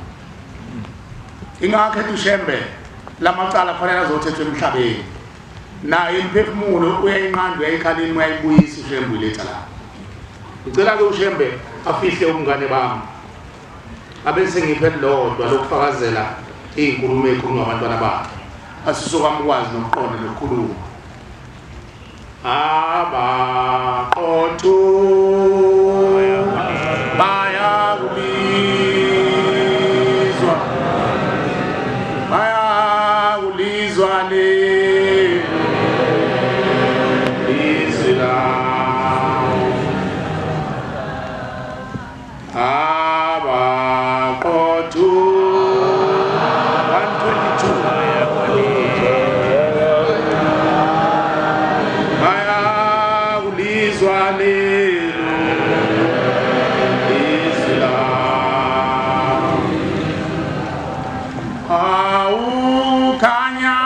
Ingakho ethi uShembe lamacala kufanele azothethwa emhlabeni. Naye imiphefumulo uyayinqanda uyayikhalima uyayibuyisa uShembe uyiletha la. Ngicela ke uShembe afihle ubungane bami. Abe sengiphe elilodwa lokufakazela izinkulumo ezikhulunywa abantwana bakhe. Asisuka ukwazi nokuqonda nokukhuluma. Abaqotho bayakulizwa bayakulizwa lelo izwi lawo abaqotho 122 bayakulizwa lelo Awukhanya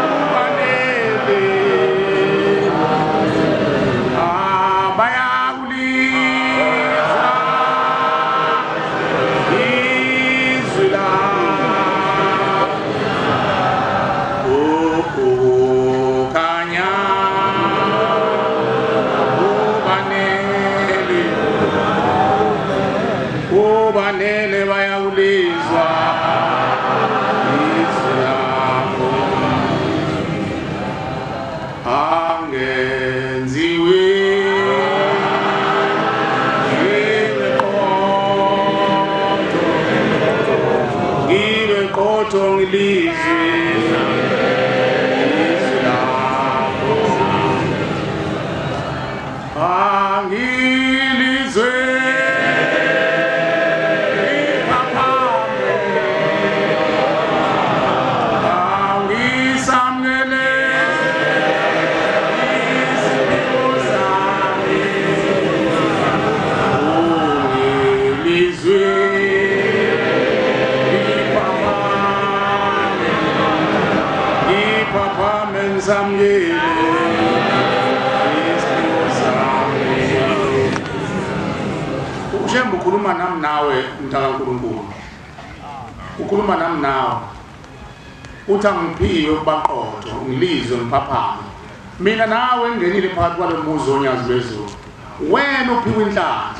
kubanele abayakulizwa izwi lakho. Ukukhanya kubanele, kubanele bayakulizwa izwi lakho. Angenziwe ngibe qotho, ngibe qotho ngilizwe izwi lakho. Angilizwe ngiphaphame, angisamukele isiphiwo sami. Ungilizwe ngiphaphame, ngiphaphame ngisamukele isiphiwo sami. UShembe ukhuluma nami nawe mntakaNkulunkulu, ukhuluma nami nawe uthi angiphiwe ukuba qotho, ngilizwe ngiphaphame. Mina nawe ngingenile phakathi kwalo muzi wonyazi lwezulu, wena uphiwe inhlanhla.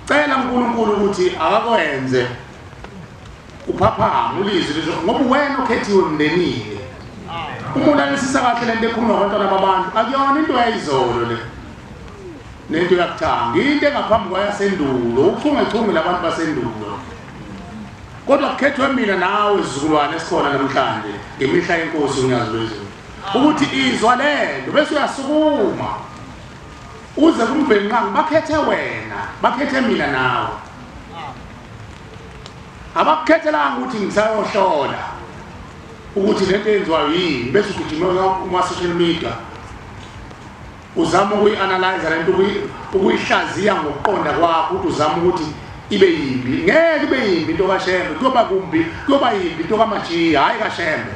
Cela uNkulunkulu ukuthi akakwenze uphaphame ulizwe lizwe, ngoba wena ukhethiwe emndenini. Uma ulalelisisa kahle lento ekhulunywa abantwana babantu, akuyona into yayizolo le nento yakuthanga, into engaphambi kwayasendulo, uchungechunge labantu basendulo. Kodwa kukhethwe mina nawe sizukulwane esikhona namhlanje ngemihla yenkosi unyazi lwezulu, ukuthi izwa lento bese uyasukuma uze kuMvelinqangi. Bakhethe wena, bakhethe mina nawe. Abakukhethelanga ukuthi ngisayohlola ukuthi lento eyenziwayo yini, bese ugijima kuma-social media uzama ukuyi-analyze lento, ukuyihlaziya ngokuqonda kwakho, ukuthi uzama ukuthi ibe yimbi. Ngeke ibe yimbi into kaShembe, kuyoba kumbi, kuyoba yimbi into kaMajiya, hhayi kaShembe.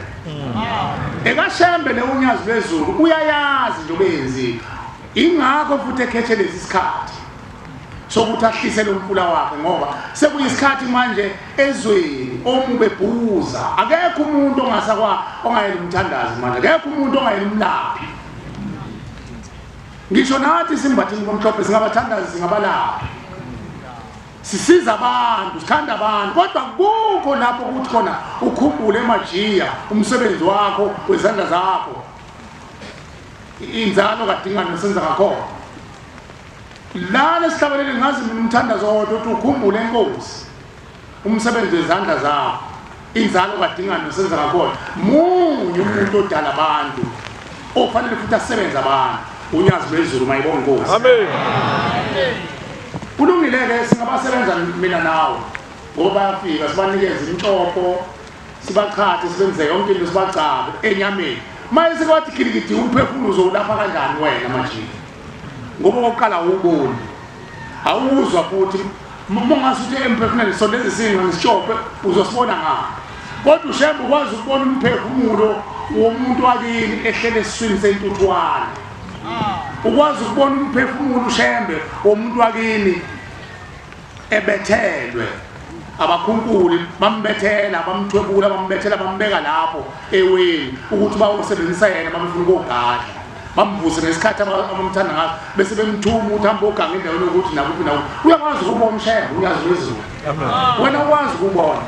EkaShembe le unyazi lwezulu uyayazi nje obeyenziwe, ingakho futhi ekhethe lesi sikhathi sokuthi ahlise lo mfula wakhe, ngoba sekuyisikhathi manje ezweni omube bhuza. Akekho umuntu ongasakwa ongayena umthandazi manje, akekho umuntu ongayena umlaphi. Ngisho nathi simbathini komhlophe singabathandazi, singabalaphi, sisiza abantu, sithanda abantu, kodwa kukho lapho ukuthi khona ukhumbule emajiya umsebenzi wakho wezandla zakho, inzalo kadingane senza ngakhona. Lana esihlabelele ngazi mina umthandazo wodwa uthi ukhumbule enkosi umsebenzi wezandla zakho, inzalo kadingane senza ngakhona. Munye umuntu odala abantu ofanele futhi asebenze abantu, unyazi lwezulu. Mayibonge inkosi. Amen. Kulungile-ke, singabasebenza mina nawe, ngoba bayafika sibanikeze imitshopo, sibachathe, sibenze yonke into, sibagcabe enyameni. Maye sekwathi gilikidi umphefumulo uzowulapha kanjani wena majika, ngoba okokuqala awuboni, awuzwa futhi. Uma ungase uthi emphefumulweni sondeza isinqa ngisitshope, uzosibona ngapha. Kodwa uShembe ukwazi ukubona umphefumulo womuntu wakini ehlele esiswini sentuthwane, ukwazi ukubona umphefumulo uShembe womuntu wakini ebethelwe abakhunkuli, bambethela, bamthwebula, bambethela, bambeka lapho eweni ukuthi bawusebenzisa yena bamfuna ukugadla, bamvuse ngesikhathi abamthanda ngaso, bese bemthuma ukuthi hambe oganga endaweni yokuthi nakuphi nakuphi. Uyakwazi ukubona uShembe unyazi lwezulu, wena ukwazi ukubona.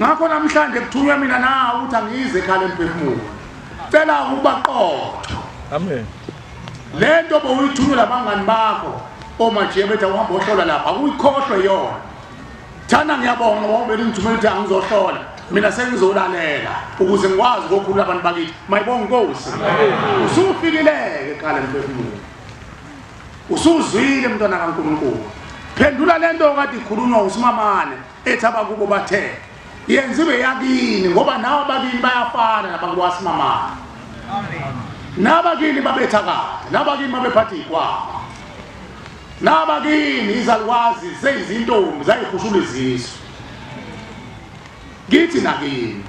Ngakho namhlanje kuthunywe mina nawe ukuthi angize ekhala emphefumulo, cela ukuba qotho. Amen. Lento bowuyithunywe labangani bakho omajiya bethi awuhambe ohlola lapha, akuyikhohlwe yona. Thana ngiyabonga ngoba ubele ngithumela ukuthi angizohlola, mina sengizolalela ukuze ngikwazi ukukhulula abantu bakithi. Mayibonge inkosi. Usufikileke ekhala emphefumulo, usuzwile mntwana kaNkulunkulu. Phendula lento okade ikhulunywa usimamane ethi abakubo bathe yenziwe yakini, ngoba nawe abakini bayafana nabakubo wasimamane. Nabakini babetha kade, nabakini babephatha izikwama. Nabakini izalukwazi seyizintombi zayihushula izisu. Kithi nakini.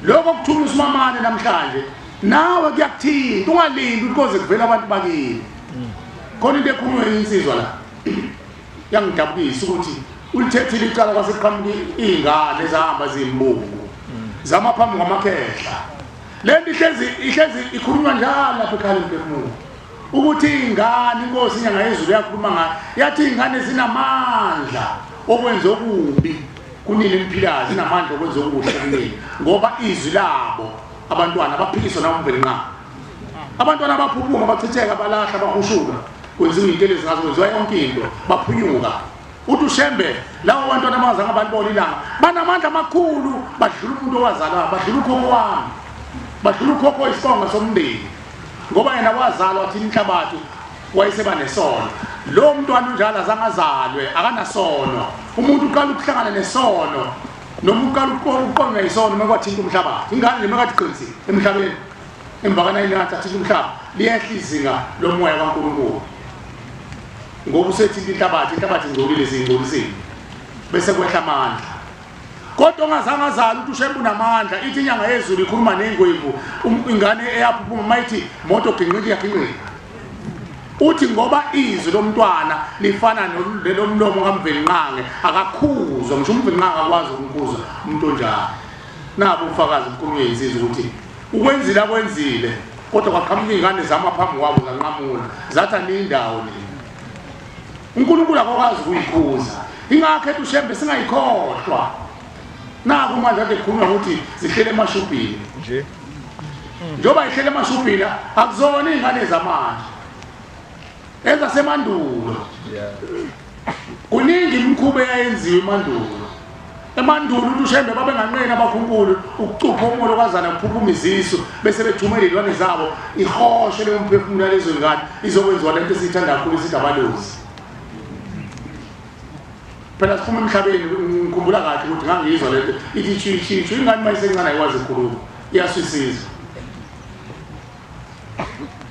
Lokho kuthuma usimamane namhlanje nawe kuyakuthinta ungalindi ukuthi koze kuvele abantu bakini. Khona into ekhulunywa insizwa la. Yangidabukisa ukuthi ulithethile icala kwase kuqhamuka iy'ngane ezahamba ziyimbungu zama phambi kwamakhehla. Le nto ihlezi ihlezi ikhulunywa njalo lapha ekhaya lemphefumulo ukuthi iy'ngane inkosi inyanga yezulu yakhuluma ngayo yathi iy'ngane zinamandla okwenza okubi kunini eniphilayo zinamandla okwenza okuhle kunini ngoba izwi labo abantwana baphikiswa nawumvelinqangi abantwana baphuphuma bachitheka balahla bahushuka kwenziwa iy'ntelezi ngazo kwenziwa yonke into baphunyuka uthi ushembe labo bantwana abangazange balibona ilanga banamandla amakhulu badlula umuntu owazalwa badlula ukhokho wami badlula ukhokho isibongo somndeni ngoba yena wazalwa wathi inhlabathi wayeseba nesono lo mntwana unjalo azange azalwe akanasono umuntu uqala ukuhlangana nesono noma uqala ukuqonywa yisono uma kwathinta umhlabathi ingane nje makathi qinsi emhlabeni emva kanayingathi athinta umhlaba liyehla izinga lomoya kaNkulunkulu ngoba usethinta inhlabathi inhlabathi ingcolile siyingcolisile bese kwehla amandla kodwa ongazange azale ukuthi ushembe unamandla ithi inyanga yezulu ikhuluma nengwevu um, ingane eyaphuphuma uma ithi moto ginqika iyaginqika uthi ngoba izwi lomntwana lifana nelomlomo kamvelinqange akakhuzwa ngisho umvelinqange akwazi ukumkhuza umuntu onjalo nabo ubufakazi bukhulunywe yinsizwa ukuthi ukwenzile akwenzile kodwa kwaqhamuka iy'ngane zama phambi kwabo zanqamula zathi aniyindawo nina uNkulunkulu akakwazi ukuyikhuza ingakho ethi ushembe singayikhohlwa naku manje kade kukhulunywa ukuthi zihlele emashubhini nje njengoba ihlele emashubhini akuzona iy'ngane zamanje ezasemandulo kuningi imikhuba eyayenziwa emandulo emandulo uthi ushembe babenganqeni abakhunkulu ukucupha omolokazana kuphuphuma izisu bese bethumela iy'lwane zabo ihoshe leyo mphefumulo yalezo ngane izokwenziwa lento esiyithanda kakhulu isithi abalozi phela siphuma emhlabeni ngikhumbula kahle ukuthi ngangiyizwa lento ithi tshishu ingane uma isencane ayikwazi ukukhuluma iyaswisiza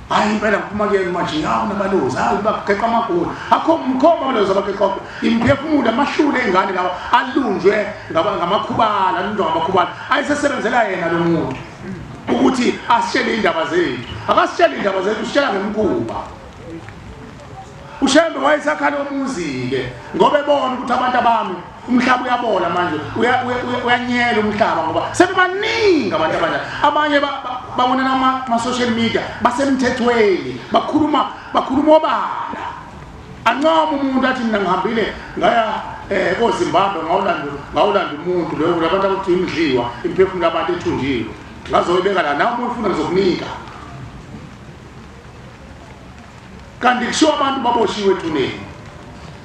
hayi impela ngiphuma kuyena manje yawu nabalozi hayi bageqa amagoli akho mkhomba abalozi abageqa imphefumulo amahlule ingane lawa alunjwe ngamakhubala alunjwe ngamakhubala ayesesebenzela yena lo muntu ukuthi asitshele indaba zethu akasitshele indaba zethu usitshela ngemkhuba ushembe wayesakhala omuzi-ke ngoba ebona ukuthi abantu abami umhlaba uyabola manje uyanyela umhlaba ngoba sebebaningi abantu abanjalo abanye babonana ama-social media basemthethweni bakhuluma bakhuluma obala ancoma umuntu athi mina ngihambile ngaya um kozimbabwe ngawulanda ngawulanda umuntu loyo abantu abakuthi imdliwa imiphefumulo abantu ethunjiwe ngazoyibeka la nawe uma ufuna ngizokunika kanti kushiwo abantu baboshiwe ethuneni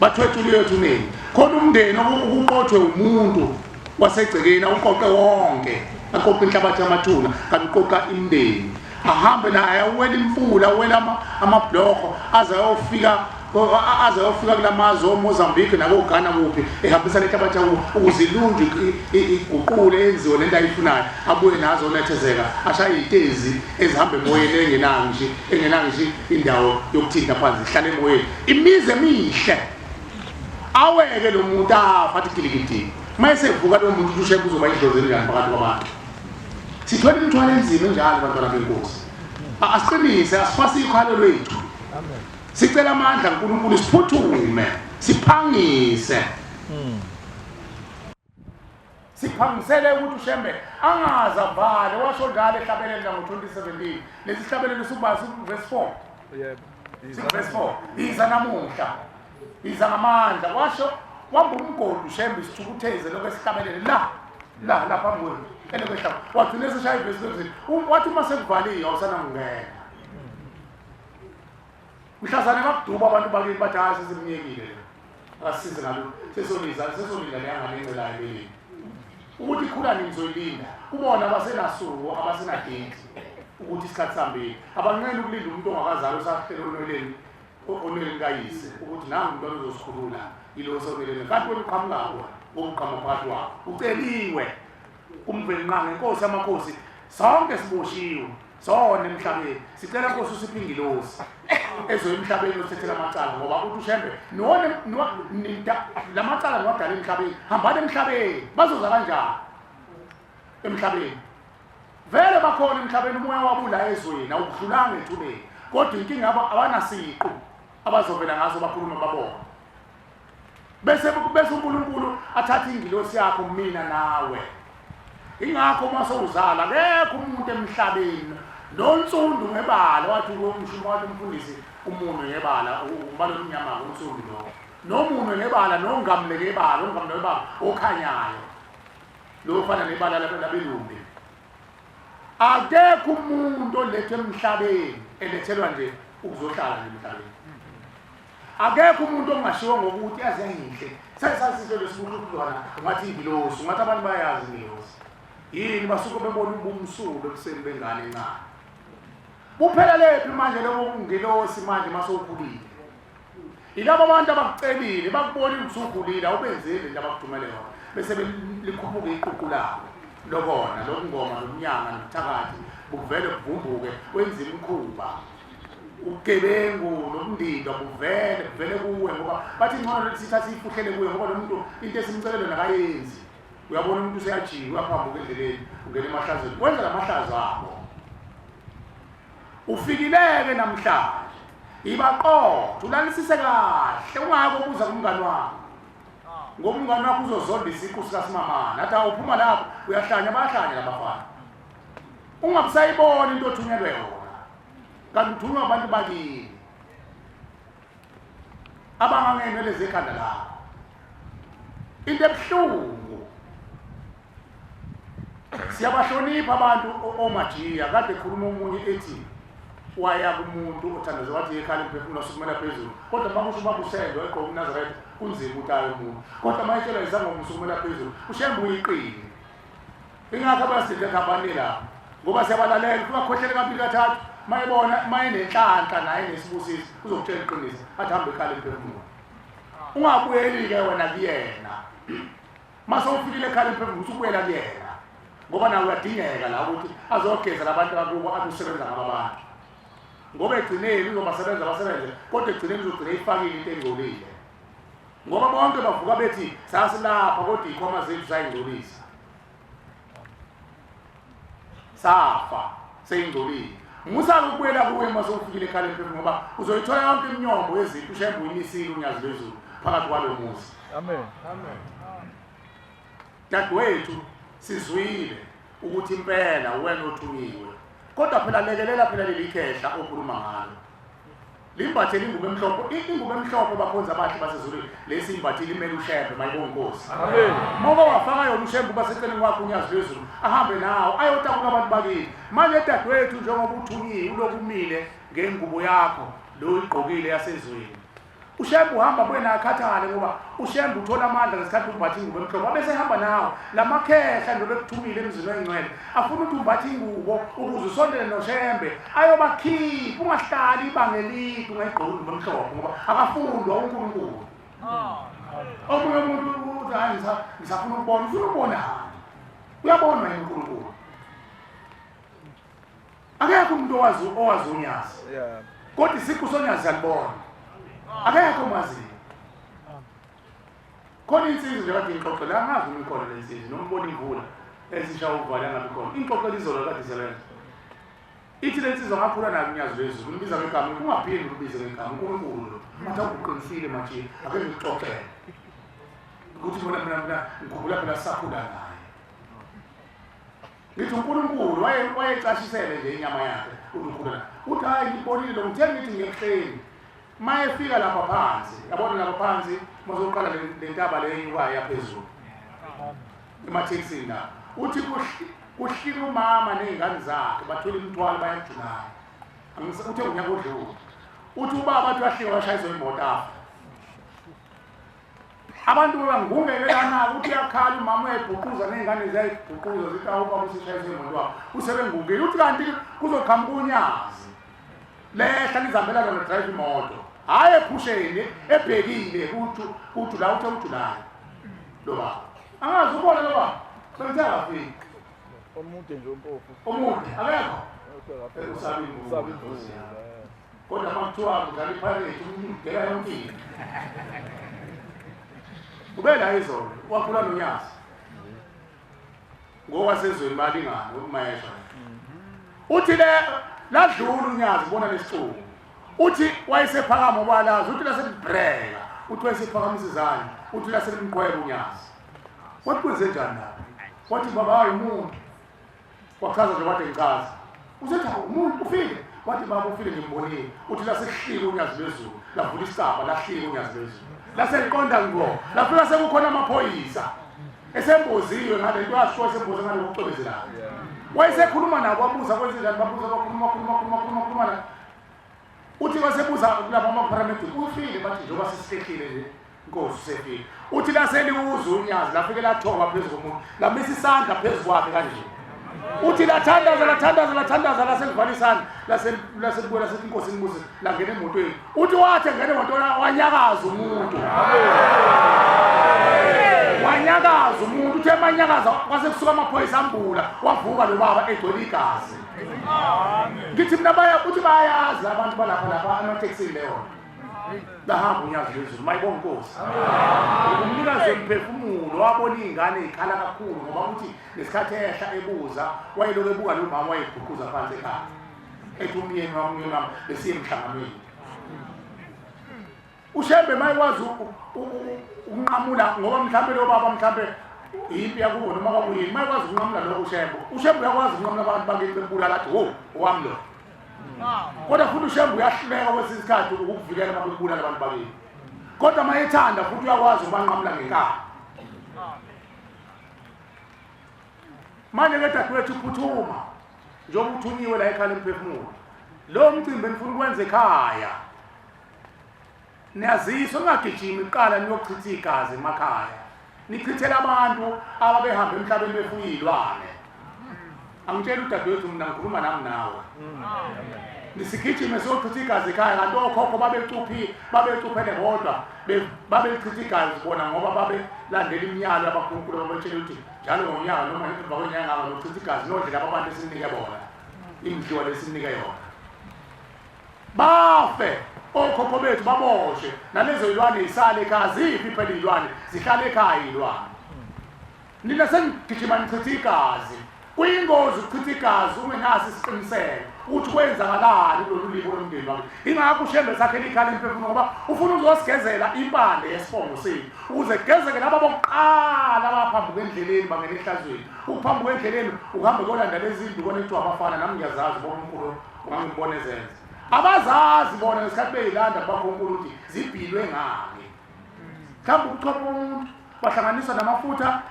bathwetshuliwe ethuneni khona umndeni ukuqothwe umuntu wasegcekeni awuqoqe wonke aqoqe inhlabathi yamathuna kanti uqoqa imndeni ahambe naye awela imfula awela amabhlorho aze ayofika aze ayofika kula mazwe oMozambique nakoGhana kuphi ehambisa le nhlabathi yakubo ukuze ilunjwe iguqule yenziwe lento ayifunayo abuye nazo onethezeka ashaye iy'tezi ezihamba emoyeni engenayo nje engenayo nje indawo yokuthinta phansi ihlale emoyeni imizi emihle aweke lo muntu afa athi gilikidini uma esevuka lo muntu ushembe uzoba idlozi elinjani phakathi kwabantu sithwele imithwalo enzima enjalo bantwana benkosi asiqinise asifase ikhwalo lwethu sicela amandla kaNkulunkulu siphuthume siphangise Siphangisele ukuthi uShembe angaze avale washo njalo ehlabelela ngo-2017 lesi sihlabelelo sikuba verse 4 yebo verse 4 iza namuhla iza ngamandla washo wamba umgodi uShembe isithukutheze lokho esihlabelele la la la phambi kwethu elokhu ehlaba wagcina eseshaya ivesi lezini wathi uma sekuvaliwe awusanakungena mhlazane bakuduba abantu bakini bathi hayi sesimyekile le Akasize ngalokhu. Sesoliza, sesolinda leya ngane encelayo ebeleni. Ukuthi ikhula nini soyilinda. Kubona abasenasuku, abasenadate ukuthi isikhathi sihambile. Abanqeni ukulinda umuntu ongakazali osahlele onweleni onweleni kayise ukuthi nangu umntwana uzosikhulula yilo osonweleni. Kanti wena uqhamuka wona ngokuqhamuka phakathi kwakho. Uceliwe kumvelinqangi inkosi yamakhosi sonke siboshiwe sona emhlabeni sicela nkosi usiphe ingilosi Ezoya emhlabeni othethela amacala ngoba uthi uShembe niwone lamacala niwadala emhlabeni, hambani emhlabeni, bazoza kanjani emhlabeni? Vele bakhona emhlabeni, umoya wabula ezweni awudlulanga ethuneni, kodwa inkinga yabo abanasiqu abazovela ngaso bakhulume babone. Bese bese uNkulunkulu athathe ingilosi yakho mina nawe. Ingakho uma sowuzala akekho umuntu emhlabeni nonsundu ngebala wathi umshumi wathi umfundisi umunwe ngebala umbala omnyama unsundu lo nomunwe ngebala nongamle ngebala ongamle ngebala okhanyayo lo ufana nebala labelumbi. Akekho umuntu olethe emhlabeni elethelwa nje ukuzohlala nje emhlabeni. Akekho umuntu ongashiwo ngokuthi yazi yayinhle. Sesasisho lesibuhlukwana ungathi ingilosi, ungathi abantu bayazi ingilosi. Yini basuke bebona ubumsulwa ebuseni bengane encane. Buphela lephi manje lobo bungilosi manje masewukhulile? Yilabo abantu abakucelile bakubonile ukuthi usukhulile awubenzeli lento abakuthumele yona bese likhuphuka iququ labo lokona lokungoma nomnyanga nobuthakathi buvele buvumbuke wenza imikhuba ubugebengu nobundindwa buvele buvele kuwe ngoba bathi ngcono lethi sithathe siyifuhlele kuye ngoba lo muntu into esimcelele yona akayenzi. Uyabona umuntu useyajika uyaphambuka endleleni ungena emahlazweni wenza la mahlazo abo. Ufikileke namhlanje iba qotho ulalisise kahle ungake ubuza kumngani wakho ngoba umngani wakho uzozonda isiqu sikasimamane athi awuphuma lapho uyahlanya bayahlanya labafana ungabusayibona into othunyelwe yona kanti uthunywa abantu bakini abangangenwele zekhanda lakho. Into ebuhlungu siyabahlonipha abantu omajiya kade khuluma omunye ethi waya kumuntu othandaza wathi yekhala imphefumulo wasukumela phezulu kodwa uma kusho ubaba uShembe wayegqoka umNazaretha kunzima ukuthi aye umuntu kodwa uma etshelwa isangoma usukumela phezulu uShembe uyiqili. Ingakho abasidle khabani la ngoba siyabalalela futhi bakhohlele kabili kathathu mayebona mayenenhlanhla naye nesibusiso uzokutshela iqiniso athi hambe ekhala imphefumulo. Ungabuyeli ke wena kuyena. Mase ufikile ekhala imphefumulo usubuyela kuyena ngoba nawe uyadingeka la ukuthi azogeza labantu abakubo athi usebenza ngabo abantu. Ngoba egcineni uzobasebenza basebenze kodwa egcineni uzogcina ifakile into engcolile. Ngoba bonke bavuka bethi sasilapha kodwa ikhwama zethu sayingcolisa. Safa seyingcolile. Musa ukubuyela kuwe uma sewufikile ekhala emphefumulo ngoba uzoyithola yonke iminyombo yezinto uShembe uyimisile unyazi lwezulu phakathi kwalo muzi. Amen. Amen. Dadewethu sizwile ukuthi impela wena othunyiwe. Kodwa phela lekelela phela leli khehla okhuluma ngalo. Limbathe ingubo emhlophe, ingubo emhlophe bakhonza abahle basezulwini. Lesi imbathile imele uShembe mayibonga inkosi. Amen. Moko wafaka yona uShembe ubaseceleni kwakhe unyazi lwezulu ahambe nawo ayotakula abantu bakini. Manje dadewethu njengoba uthunyiwe uloku umile ngengubo yakho lo uyigqokile yasezweni. UShembe uhamba kuwena akhathale ngoba uShembe uthola amandla ngesikhathi umbatha ingubo emhlophe abese ehamba nawo lamakhehla nje bekuthumile emzini oyingcwele afuna ukuthi umbathe ingubo ukuze usondele noShembe ayobakhipha ungahlali ibanga elide ungayigqoki ingubo emhlophe ngoba akafundwa uNkulunkulu. Omunye umuntu uthi hayi ngisafuna ukubona ufuna ukubonani uyabonwa yini uNkulunkulu? Akekho umuntu owazi owazi unyazi. Kodwa isiqu sonyazi siyalibona. Akekho omaziyo. Khona insizwa nje kade ingixoxela angazi uma ikhona le nsizwa noma ubona imvula esisha uvala angabi khona. Ingixoxela izolo kade isebenza. Ithi le nsizwa ngakhula nayo unyazi lwezulu umbiza ngegama ungaphindi ubize ngegama uNkulunkulu lo. Ngathi awuqinisile manje ake ngikuxoxele. Ukuthi mina mina mina ngikhumbula phela sakhula naye. Ngithi uNkulunkulu wayecashisele nje inyama yakhe uNkulunkulu. Uthi hayi ngibonile lo ngithe ngithi ngiyebuhleni. Mayefika lapha phansi, yabona lapha phansi mazoqala le ntaba le enyukayo yaphezulu. Emathekisini la. Uthi kuhlika umama nezingane zakhe bathwele imithwalo baya eJulayi. Uthe unyaka odlule. Uthi ubaba athi wahlika washayiswa imoto afa. Abantu bebangungeke lana ukuthi uyakhala umama uyayibhuquza ney'ngane ziyayibhuquza zithi awu ubaba useshayiswe imoto wakho usebengungile uthi kanti kuzoqhamuka unyazi lehla lizihambela lona drive imoto hhayi ephusheni ebhekile kuthi la uthe ujulayi lo baba angazi ubona lo baba sengithe akafiki omude nje ompofu omude akekho usaba imvula. Kodwa uma kuthiwa kudlala iPirates umdela yonke into. Ube la izolo wakhula nonyazi. Ngokwasezweni balingana umayesha. Uthi le ladlula unyazi bona lesixuku. Uthi wayesephakama obalazi uthi laselibreka uthi wayesephakamisa izandla uthi laselimqweba unyazi. Wathi kwenze njani lapho? Wathi baba hayi umuntu. Wachaza nje wathi ngichaza. Usethi hawu umuntu ufile. Wathi baba ufile ngimbonile. Uthi lasehlika unyazi lwezulu lavula isicabha lahlika unyazi lwezulu. Laseliqonda ngqo. Lafika sekukhona amaphoyisa. Esemboziwe ngale nto yasho esemboze ngale kokucwebezelayo. Wayesekhuluma nabo wabuza kwenzenjani babuza bakhuluma khuluma khuluma khuluma khuluma. Uthi wasebuza kulabo ama-paramedic ufile bathi njengoba sesihlehlile nje Nkosi usefile. Uthi laseliwuza unyazi lafike lathoba phezu komuntu lamisa isandla phezu kwakhe kanje. Uthi lathandaza lathandaza lathandaza laselivala isandla laselibuya lasethi inkosi inibuse langena emotweni. Uthi wathi engena emotweni wanyakaza umuntu. Wanyakaza umuntu uthe emanyakaza kwase kusuka amaphoyisa ambula wavuka lo baba egcwele igazi. Ngithi mina baya uthi bayazi abantu balapha lapha amatekisini leyo. Bahamba unyazi lwezulu mayibonga inkosi. Umnikazi wemphefumulo wabona iy'ngane y'khala kakhulu ngoba uthi ngesikhathi ehla ebuza wayeloku ebuka lo mama wayeguquza phansi ekhaya. Ethi umyeni wami umyeni wami besiye emhlanganweni. uShembe mayekwazi ukunqamula ngoba mhlambe lo baba mhlambe yimpi yakubo noma kwakuyini mayekwazi ukunqamula lokho uShembe uShembe uyakwazi ukunqamula abantu bakini bembulala athi wo owami lo kodwa futhi uShembe uyahluleka kwesinye isikhathi ukukuvikela uma bembulala abantu bakini kodwa uma ethanda futhi uyakwazi ukubanqamula ngenkani manje ke dadewethu phuthuma njengoba uthunyiwe la ekhaya lemphefumulo lo mcimbi enifuna ukwenza ekhaya Niyaziswa ningagijimi kuqala niyochitha igazi emakhaya. Nichithela abantu ababehamba emhlabeni befuya iy'lwane. Angitshela udadewethu mina ngikhuluma nami nawe. Nisigijime siyochitha igazi ekhaya kanti okhokho babecuphi babecuphele bodwa babelichitha igazi bona ngoba babelandela imiyalo yabakhulunkulu babetshela ukuthi njalo ngonyaka noma emva kwenyanga nochitha igazi nodle laba bantu esinike bona imidliwa lesinike yona. Bafe okhokho bethu baboshwe nalezo yilwane isale ekhaya ziphi phela iy'lwane zihlale ekhaya iy'lwane nina senigijima nichitha igazi kuyingozi ukuchitha igazi ungenaso isiqiniseko ukuthi kwenzakalani kulolu libo lomndeni wakhe ingakho ushembe sakhe likhala imphefumulo ngoba ufuna uzosigezela impande yesibongo sethu ukuze kugezeke laba bokuqala abaphambuka endleleni bangena ehlazweni ukuphambuka endleleni ukuhambe kolanda lezi ndukwana ekuthiwa abafana nami ngiyazazi bonkulunkulu ungangibona ezenza abazazi bona ngesikhathi beyilanda kubakhonkulu ukuthi zibhilwe ngani mhlawumbe ubuchopho bomuntu bahlanganisa namafutha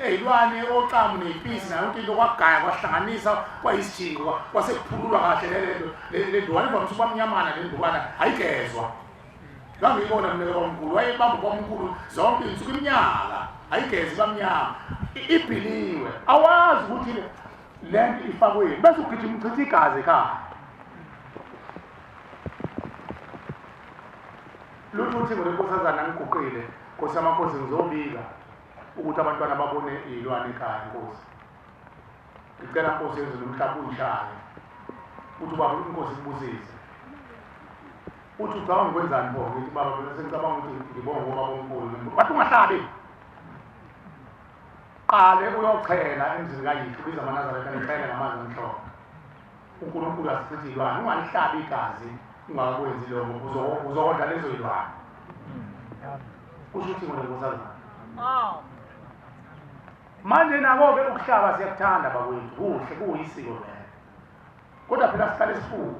eyilwane oxamu ney'mpisi nayo yonke into kwagaya kwahlanganisa kwayisijingo kwasekuphululwa kahle lelento le ndukwana ivamise ukuba mnyamana le ndukwana ayigezwa ngangiyibona mina kwamkhulu wayebamba kwamkhulu zonke iy'nsuku iminyaka ayigezi bamnyama ibhiliwe awazi ukuthi lento ifakweni bese ugijima uchitha igazi ekhaya lutho uthingo lenkosazana ngiguqile nkosi yamakhosi ngizobika ukuthi abantwana babone iy'lwane ekhaya nkosi ngicela nkosi yezulu umhlaba uyishaye uthi ubaba inkosi ikubusise uthi ucabanga ukwenzani pho ngithi baba mina sengicabanga ukuthi ngibonge ubaba omkhulu wathi ungahlabi Qale uyochela emzini kayihlo ubiza amaNazaretha nichele ngamanzi amhlophe. UNkulunkulu asichithi ilwane, ungalihlabi igazi ungakakwenzi lokho uzokondla lezo yilwane. Kusho ukuthi ngone nkosazana. Manje nako-ke ukuhlaba siyakuthanda bakwethu, kuhle kuyisiko vele. Kodwa phela sihlale sifune.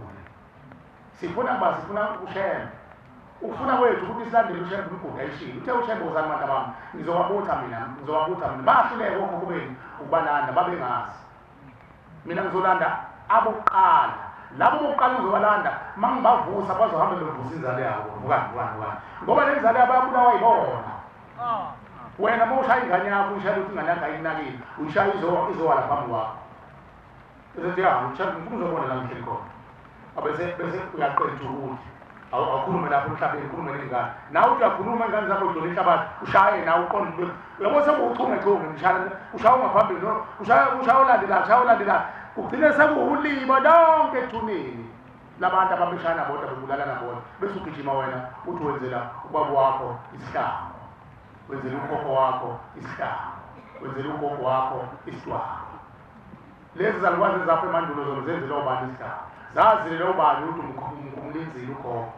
Sifuna kuba sifuna uShembe. Ukufuna kwethu ukuthi silandele uShembe imigudu ayishilo. Uthe uShembe wozani bantu bami, ngizowabutha mina, ngizowabutha mina. Bahluleka okhokho benu ukubalanda babengazi. Mina ngizolanda abokuqala. Labo bokuqala ngizobalanda mangibavusa bazohamba bevusa inzalo yabo. Vukani, vukani, vukani. Ngoba le nzalo yabo yabulawa yibona. Wena uma ushaya ingane yakho uyishaya ukuthi ingane yakho ayinakile, uyishaya izowala phambi kwakho. Bese ya ngifuna uzobona la ngihleli khona. Abese bese uyaqeda ukuthi awukhulume lapho emhlabeni ukhulume nezingane. Nawe uthi uyakhuluma ingane zakho udlula inhlabathi ushaye nawe uqonde ube uyabo sekuwuchunge chunge ngishaya ushaya ungaphambili no ushaya ushaya olandelayo ushaya olandelayo ugcine sekuwulibo lonke ethuneni. Labantu ababeshana bodwa bebulalana bodwa, bese ugijima wena uthi wenzela ubaba wakho isihlangu, wenzela ukhokho wakho isihlangu, wenzela ugogo wakho isidwaba. Lezi zalukwazi ezakho emandulo zona zenzela obani isihlangu? Zazile obani ukuthi umkhumula inzila ugogo?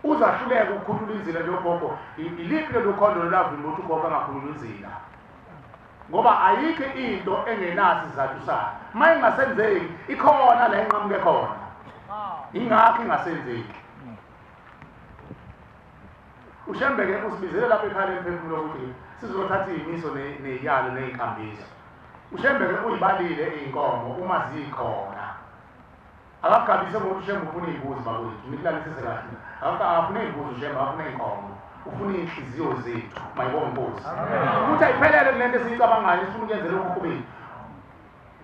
Uzahluleka ukukhulula inzila nje ugogo. Iliphi lolu khondo lolavimba ukuthi ugogo angakhulula inzila? Ngoba ayikho into engenaso isizathu sayo. Uma ingasenzeki ikhona la inqamuke khona, ingakho ingasenzeki. Ushembe-ke usibizele lapha ekhaya lemphefumulo ukuthi sizothatha iy'miso ney'yalo ney'nkambiso. Ushembe-ke uyibalile iy'nkomo uma zikhona. Akagabise ngokuthi uShembe ufuna iy'mbuzi bakwethu, nikulalisise kahle. Akafune iy'mbuzi uShembe, akafune iy'nkomo. Ufuna iy'nhliziyo zethu, mayibonge inkosi. Ukuthi ayiphelele kule nto esiyicabangayo, esifuna ukuyenzela okhokho bethu.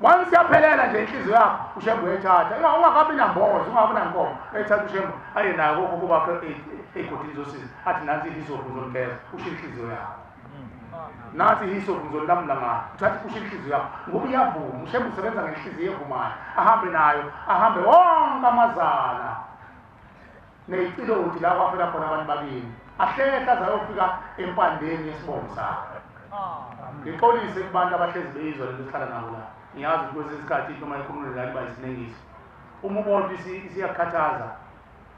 Once yaphelela nje inhliziyo yakho, uShembe uyayithatha. Ungakabi nambozo, ungakabi nankomo, uyayithatha uShembe aye nayo kokhokho bakhe ey'godini zosizi. Athi nansi ihisophu ngizoligeza, usho inhliziyo yakho. Nathi yiso ngizolamula ngayo. Uthatha ipusha inhliziyo yakho ngoba iyavuma. Ushembe usebenza ngenhliziyo evumayo, ahambe nayo, ahambe wonke amazala neyiciloti la kwafela khona abantu bakini, ahlehla aze ayofika empandeni yesibongo sakho. Ngixolise kubantu abahlezi beyizwa lento esihlala nabo la. Ngiyazi ukuthi kwesinye isikhathi into uma ikhulumile la iba isinengiso. Uma ubona ukuthi isiyakukhathaza,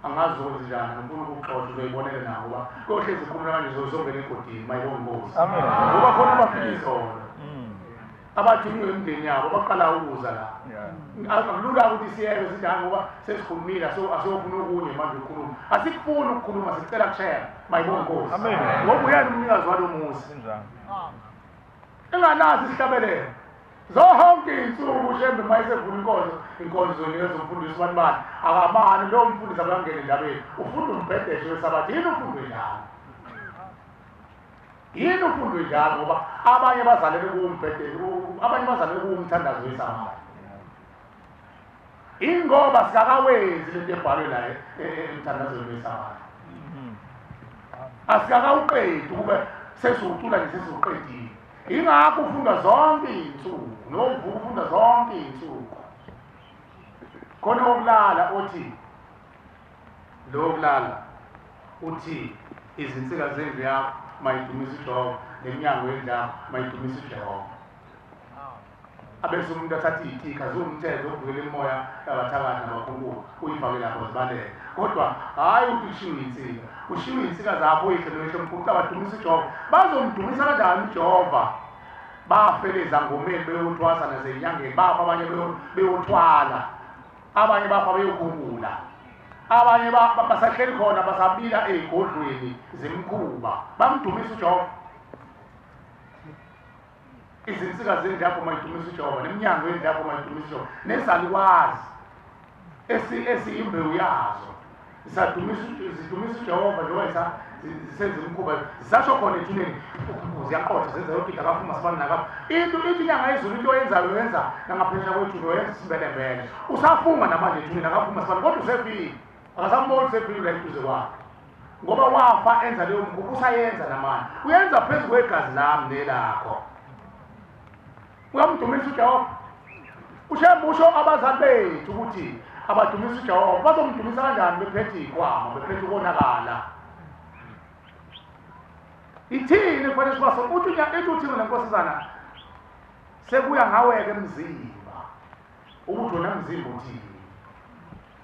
angazi uzokwenza njani, ngifuna ukukuxosha uzoyibonela nawo ngoba kuyohlezi ukhuluma kanje uzozongena egodini mayibonge inkosi. Ngoba khona abafika izolo abathunywe imindeni yabo baqala ukuza la. Akulula ukuthi siyeke sithi hayi ngoba sesikhulumile asiyofuna okunye manje ukukhuluma. Asikufuni ukukhuluma, sicela kushare mayibonge inkosi. Ngoba uyena umnikazi walo muzi. Enganazi isihlabelelo. Zonke iy'nsuku uShembe uma esevula inkonzo, inkonzo izonikeza umfundisi ubani bani. Akabani lowo mfundisi akangene endabeni. Ufunda umbhedesho wesabatha. Yini ufundwe njalo? Yini ufundwe njalo? Ngoba abanye bazalelwe kuwumbhedesho, abanye bazalelwe kuwumthandazo wesabatha. Ingoba sikakawenzi lento ebhalwe la emthandazweni wesabatha. Asikakawuqedi ukube sesiwucula nje sesiwuqedile. Ingakho ufunda zonke iy'nsuku, novuka ufunda zonke iy'nsuku. Khona okulala othi lo wokulala uthi izinsika zendlu yakho mayidumise uJehova, neminyango yendlu yakho mayidumise uJehova. Abese umuntu athatha iy'tikha ziwumthetho okuvikela imimoya yabathakathi nabakhunkulu, uyifake lapho zibaleke. Kodwa hhayi ukuthi kushiwo iy'nsika, kushiwo iy'nsika zakho oyihle noyihlo mkhulu ukuthi abadumisa uJehova. Bazomdumisa kanjani uJehova? Bafele ezangomeni beyothwasa nasenyangeni, bafa abanye beyothwala, abanye bafa beyokhunkula, abanye basahleli khona basabila ey'godlweni zemikhuba. Bamdumisa uJehova. Izinsika zendlu yakho mayidumise uJehova, neminyango yendlu yakho mayidumise uJehova, nezalukwazi esiyimbewu yazo zisadumisa zidumisa uJehova njengoba zisenza imikhuba, zisasho khona ethuneni ziyaqotha zenza yonke into akafuma sibani nakapha into ithi inyanga yezulu into oyenzayo uyenza nangaphesheya kwethuna uyenza isimbelembele usafunga namanje ethuneni akafuma sibani kodwa usefile akasamboni usefile la eduze kwakhe ngoba wafa enza leyo mkhuba usayenza namanje uyenza phezu kwegazi lami nelakho. Uyamdumisa uJehova. Ushembe usho abazali bethu ukuthi abadumisa uJehova. Bazomdumisa kanjani bephethe iy'khwama, bephethe ukonakala? Ithini kufanele sibaso uthi uthi uthi lenkosazana sekuya ngawe-ke mzimba ukuthi wena mzimba uthini.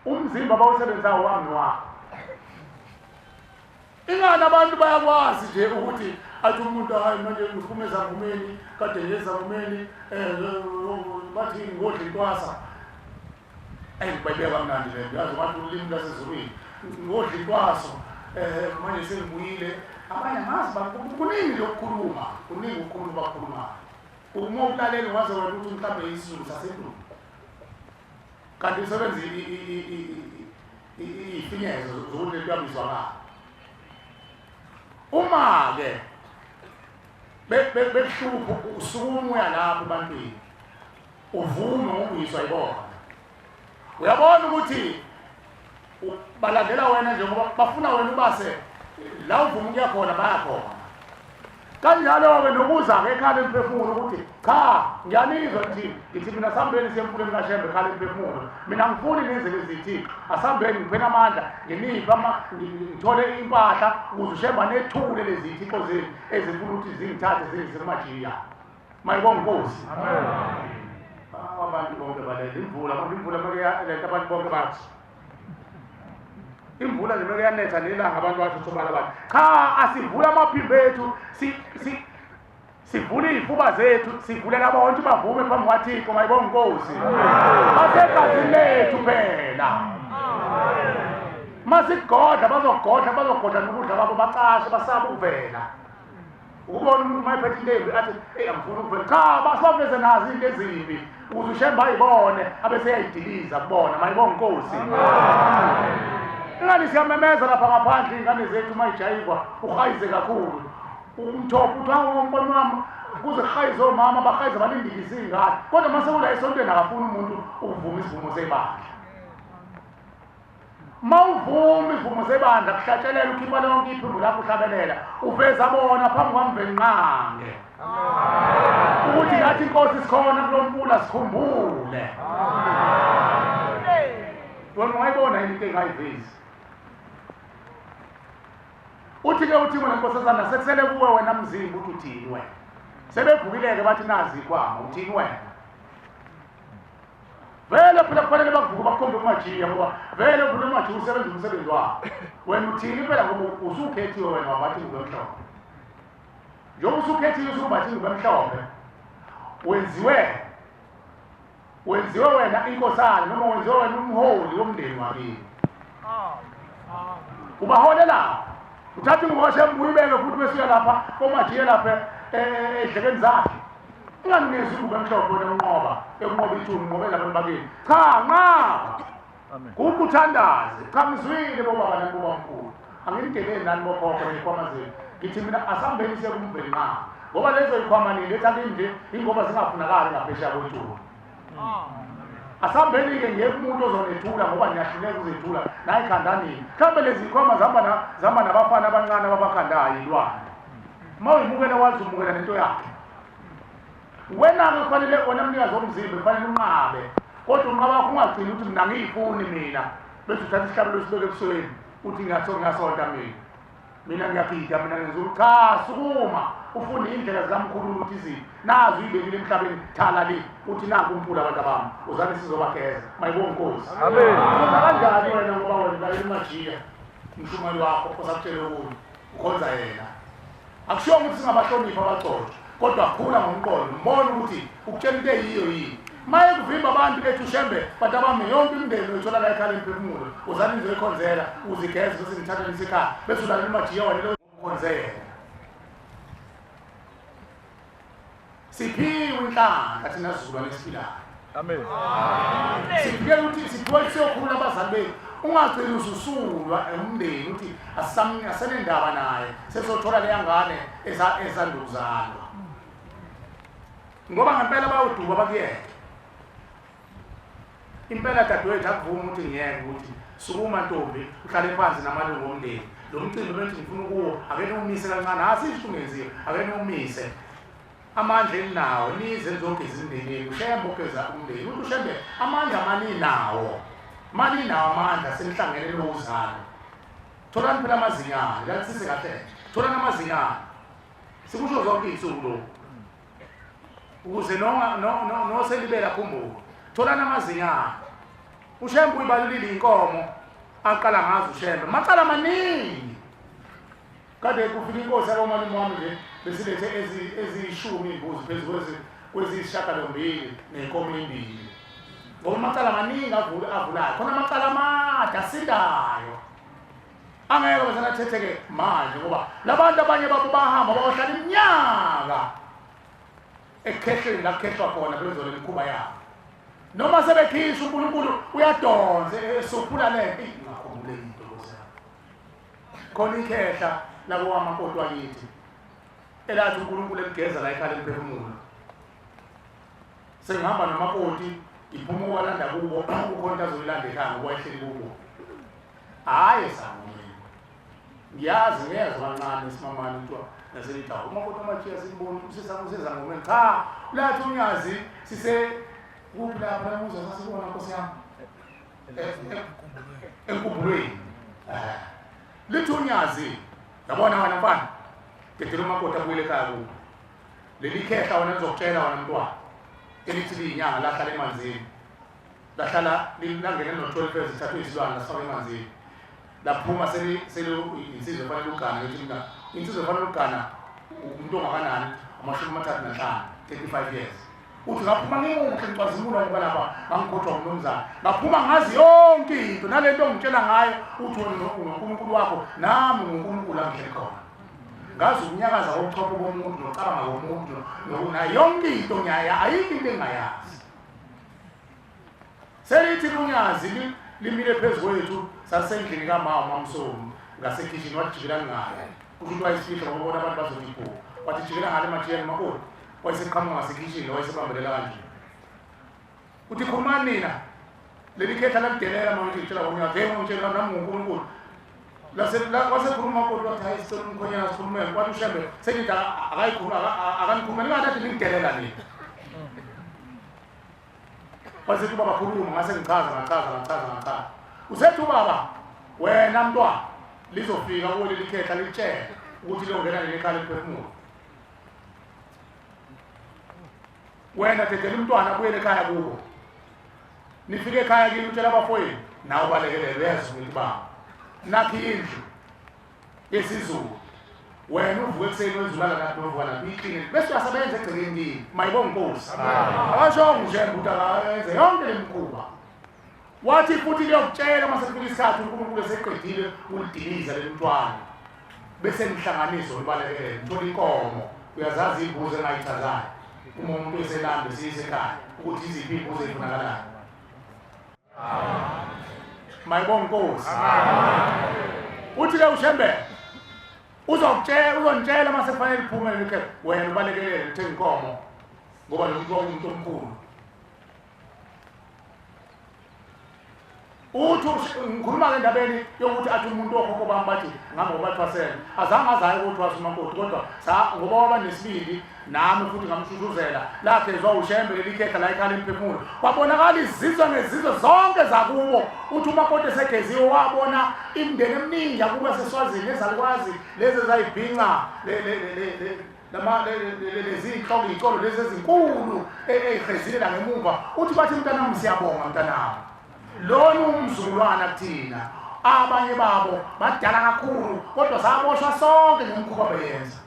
Umzimba bawusebenzayo wami nowakho. Ingani abantu bayakwazi nje ukuthi athi umuntu hayi manje ngiphuma ezangomeni kade nje ezangomeni bathi ngodla intwasa. Eyi bayibeka kamnandi le nto, yazi ngathi ulimi lwasezulwini. Ngodla intwaso manje sengibuyile. Abanye angazi kuningi nje ukukhuluma, kuningi ukukhuluma abakukhulumayo. Uma ukulalela ungaze wena ukuthi mhlawumbe isiZulu sasendulo. Kanti usebenza iy'finyezo zokuthi lento yami izwakala. Uma-ke bekuhlupha usukuma uya lapho ebantwini uvume ngokuyiswa yibona. Uyabona ukuthi balandela wena njengoba bafuna wena ubase la uvuma ukuya khona baya khona. Kanjalo-ke nokuza-ke ekhala emphefumulo ukuthi cha ngiyanizwa ngithi ngithi mina sambeni siye emfuleni kaShembe ekhala emphefumulo mina ngifuni nize nizithixo asambeni ngipheni amandla nginiphe ngithole impahla ukuze uShembe anethule lezi thixo zenu ezifuna ukuthi zingithathe zingise kumajiya. Mayibonga inkosi. Abantu bonke balele imvula kodwa imvula make lento abantu bonke bathi imvula nje meke yanetha nelanga abantu basho sobala bathi cha asivule amaphimbo ethu sivule iy'fuba zethu sivulela bonke bavume phambi kwathixo mayibonga inkosi basegazini lethu phela masigodla bazogodla bazogodla nokudla kwabo bacashe basaba ukuvela Ukubona umuntu uma ephethe into embi athi eyi angifuni ukuvela. Cha, basibaveze nazo izinto ezimbi ukuze uShembe ayibone abese eyayidiliza kubona. Mayibonge inkosi. Ingane siyamemeza lapha ngaphandle iy'ngane zethu uma ijayivwa uhayize kakhulu. Umthopho uthi hawu umfana wami kuze kuhayize omama bahayize balindikise iy'ngane. Kodwa uma sekula esontweni akafuni umuntu ukuvuma isivumo sebandla. Mawuvuma ivumo sebandla kuhlatshelela ukhipha lonke iphimbo lakho uhlabelela uveza bona phambi kwamvenqange ukuthi nathi inkosi sikhona kulo mfula sikhumbule wena ungayibona yini into engayivezi uthi-ke uthi wena nkosazana sekusele kuwe wena mzimba uthi uthini wena sebevukile-ke bathi nazi ikwama uthini wena Vele phela kufanele bakuvuke bakukhombe kumajiya ngoba vele phela umajiya usebenza umsebenzi wakhe. Wena uthini phela ngoba usukhethiwe wena wambatha ingubo emhlophe. Njengoba usukhethiwe usumbatha ingubo emhlophe wenziwe wenziwe wena inkosana noma wenziwe wena umholi womndeni wakini. Ubaholela uthatha ingubo kaShembe uyibeke futhi bese uya lapha komajiya lapha edlekeni zakhe. Unganikezi ingubo emhlophe wena unqoba ekunqoba ithuni unqobela abantu bakini. Cha nqaba. Guqa uthandaze. Cha ngizwile bobaba nani bobamkhulu. Anginideleli nani bokhokho ney'khwama zenu. Ngithi mina asambeni siye kuMvelinqangi. Ngoba lezo y'khwama niletha kimi nje ingoba zingafunakali ngaphesheya kwethuba. Asambeni-ke ngeke umuntu ozonethula ngoba niyahluleka ukuzethula nayi khandanini. Mhlawumbe lezi y'khwama zihamba nabafana abancane ababakhandayo iy'lwane. Uma uyimukela wazi umukela nento yakhe. Wena-ke kufanele wena mnikazi womzimba kufanele unqabe kodwa unqaba wakho ungagcini ukuthi mina ngiyifuni mina bese uthatha isihlabelo usibeke ebusweni uthi ngiyasonta mina mina ngiyagida mina ngenza ukuthi cha sukuma ufune iy'ndlela zikamkhulula ukuthi iziphi nazi uyibekile emhlabeni thala le uthi nanku umphula abantu abami uzane sizobageza mayibonga inkosi Amen. kanjani wena ngoba wena ulalela umajiya umshumali wakho osakutshele okunye ukhonza yena Akushiwo ukuthi singabahloniphi abagcotshwa, kodwa khula ngomqondo, mbone ukuthi ukutshela into eyiyo yini. Maye kuvimba abantu ethi uShembe bantu abami yonke imindeni uyithola la ekhaya lemphefumulo uzani nizoyikhonzela uzigeze bese nithatha nisekhaya bese ulalela umajiya wena lo ukhonzela. Siphiwe inhlanhla thina sizukulwane esiphilayo. Amen. Siphiwe ukuthi siphiwe siyokhulula abazali bethu. Ungagcini ususulwa umndeni uthi asenendaba naye sesothola leya ngane esandukuzalwa. Ngoba ngempela bayoduka bakuyeke. Impela dadewethu akuvumi ukuthi ngiyeke ukuthi sukuma ntombi uhlale phansi namalungu omndeni. Lo mcimbi bethi ngifuna ukuwo ake niwumise kancane asisho ungenziwe ake niwumise. Amandla eninawo nize nizogeza imindeni yenu uShembe ogeza umndeni uthi uShembe amandla maninawo maninawo amandla senihlangene nowuzalo tholani phela amazinyane lanisise kahle tholani amazinyane sikusho zonke iy'nsuku lokhu ukuze noselibele akhumbule tholani amazinyane uShembe uyibalulile inkomo aqala ngazo uShembe macala amaningi Kade kufika inkosi yakomalume wami nje besilethe eziyishumi iy'mbuzi phezu kweziyisishagalombili ney'nkomo ey'mbili ngoba amacala maningi avulayo khona amacala amade asindayo angeke besenathetheke manje ngoba labantu abanye babo bahamba bayohlala iminyaka ekukhehleni la kukhehlwa khona benzola imikhuba yabo noma sebekhishwa uNkulunkulu uyadonsa esuphula le nto ingakhumbuleki into nkosi yami Khona ikhehla lakowamakoti wakithi elathi uNkulunkulu eligeza la ekhaya lemphefumulo. Sengihamba nomakoti ngiphuma ukwalanda kubo kukhona into azoyilanda ekhaya ngoba wayehleli kubo. Hhayi esangomeni. Ngiyazi ngiyezwa kancane isimamane kuthiwa naselithawu umakoti amatshiya simbona useza ngomeni. Cha, lathi unyazi sise kuphi lapha namuza sasibona nkosi yami enkumbulweni. Lithi unyazi, yabona wena mfana, dedela umakoti abuyele ekhaya kubo. Leli khehla wena lizokutshela wena mntwana elithi liyinyanga lahlala emanzini, lahlala langena no-12 years lithathwe isilwane lasifaka emanzini, laphuma seliyinsizwa efanele ukugana. Ngithi mina insizwa efanele ukugana umuntu ongakanani? 35, 35 years. Uthi ngaphuma ngimuhle ngicwazimula ngoba lapha ngangikhothwa ngumnumzane, ngaphuma ngazi yonke into nale nto ongitshela ngayo. Uthi wena unonkulunkulu wakho, nami ngunkulunkulu angihleli khona. Ngazi ukunyakaza kobuchopho bomuntu nokucabanga komuntu nayo yonke into ngiyaya, ayikho into engingayazi. Selithi lunyazi limile phezu kwethu, sasendlini kama uMamsomi ngasekhishini, wathi jikela ngale, kusho ukuthi wayesifihla ngoba bona abantu bazothi ibhuku. Wathi jikela ngale majiyeni makoti, wayeseqhamuka ngasekhishini, wayesebambelela kanje. Uthi khulumani nina, leli khehla lalidelela manje ngitshela ngonyazi, hey ngitshela nami nguNkulunkulu. Wasekhuluma umakoti wathi hayi sicela umkhwenyana sikhulumele. Wathi uShembe sengithi akayikhuluma akanikhulumele ngathi ningidelela nina. Wasethi ubaba khuluma, ngase ngichaza ngachaza ngachaza ngachaza. Usethi ubaba wena mntwana lizofika kuwe leli khehla litshele ukuthi liyongena leli khaya lemphefumulo. Wena dedela umntwana abuyele ekhaya kubo. Nifike ekhaya kini utshela abafowenu nawe ubalekelele uyezwa ukuthi baba nakhi indlu yesiZulu. Wena uvuke ekuseni wenza ulala lapho novuka lapho ikline bese uyasebenza egcekeni kini. Mayibonga inkosi. Akashongo nje ukuthi akayenze yonke le mikhuba. Wathi futhi liyokutshela uma sekufika isikhathi uNkulunkulu eseqedile ulidiliza leli mntwana, bese nihlanganiso nibalekele nithola inkomo. Uyazazi iy'mbuzi engayichazayo uma umuntu eselambe siyise ekhaya ukuthi iziphi iy'mbuzi ey'funakalayo. Mayibonga inkosi. Uthi-ke uShembe uzokutshela, uzonitshela uma sekufanele liphume leli khehla, wena ubalekelele uthenga inkomo ngoba lo muntu wakumuntu omkhulu. Uthi ngikhuluma-ke endabeni yokuthi athi umuntu okhokho bami bathi ngihamba ngobathwasela, azange azaye ukuthwasa umakoti, kodwa ngoba waba nesibindi nami futhi ngamshushuzela lagezwa uShembe leli khehla la ekhaya lemphefumulo, kwabonakala izizwe ngezizwe zonke zakubo. Uthi umakoti esegeziwe wabona imindeni eminingi yakubo yaseSwazini nezalukwazi lezi ezayibhinca lezi iy'nhloko iy'colo lezi ezinkulu ey'hezile la ngemuva. Uthi bathi mntanami siyabonga mntanami, lona umzukulwana kuthina, abanye babo badala kakhulu kodwa saboshwa sonke ngemikhuba beyenza.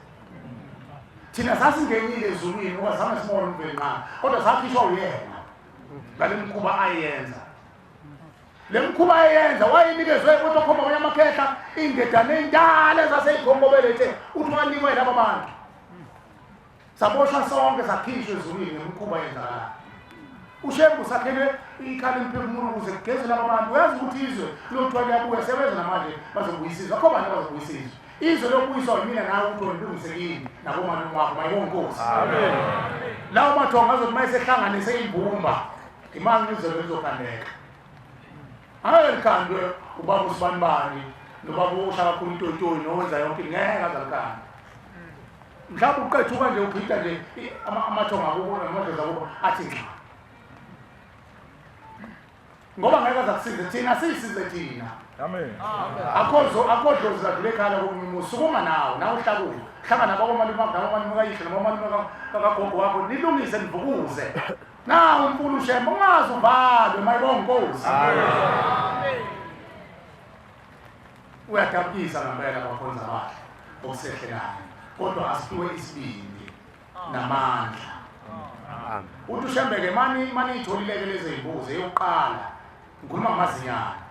Thina sasingenile ezulwini ngoba zange sibone uMvelinqangi, kodwa sakhishwa uyena ngale mkhuba ayenza. Le mkhuba ayenza wayinikezwe kodwa khomba kwanye amakhehla indedane endala ezaseyikhongobelethe, uthi wanikwa yilaba bantu. Saboshwa sonke sakhishwa ezulwini ngemikhuba eyenzakalayo. uShembe usakhelwe ikhala emphefumulo ukuze kugezwe laba bantu. Uyazi ukuthi izwe lothiwa liyabuya, sebenza namanje bazobuyisa izwe. Akho bantu abazobuyisa izwe. Izwe lobuyiswa yimina nawe ukuthi wena ulungise kini nakomalume wakho. Mayibonga inkosi. Lawo mathongo azothi uma esehlanganise imbumba imali izwe lizokhandeka. Angeke likhandwe ubaba usibanibani nobaba osha kakhulu itoyitoyi nowenza yonke into, ngeke aze alikande. Mhlawumbe uqethuka nje ugida nje amathongo akubo namadlozi akubo athi nxa, ngoba ngeke aze akusize. Thina siyisize thina. Amen. Akhozo akodlozi ladlule ekhala komunye umuzi. Sukuma nawe nawe uhlakule, hlangana nabakomalume wakho nabomalume kayihlo nabomalume kagogo wakho, nilungise nivukuze. Nawu umfula uShembe ungaze uvalwe. Mayibonga inkosi. Uyadabukisa ngempela bakhonza abahle okusehlelayo, kodwa asiphiwe isibindi namandla. Uthi uShembe-ke mani maniyitholile-ke lezi y'mbuzi eyokuqala, ngikhuluma ngamazinyane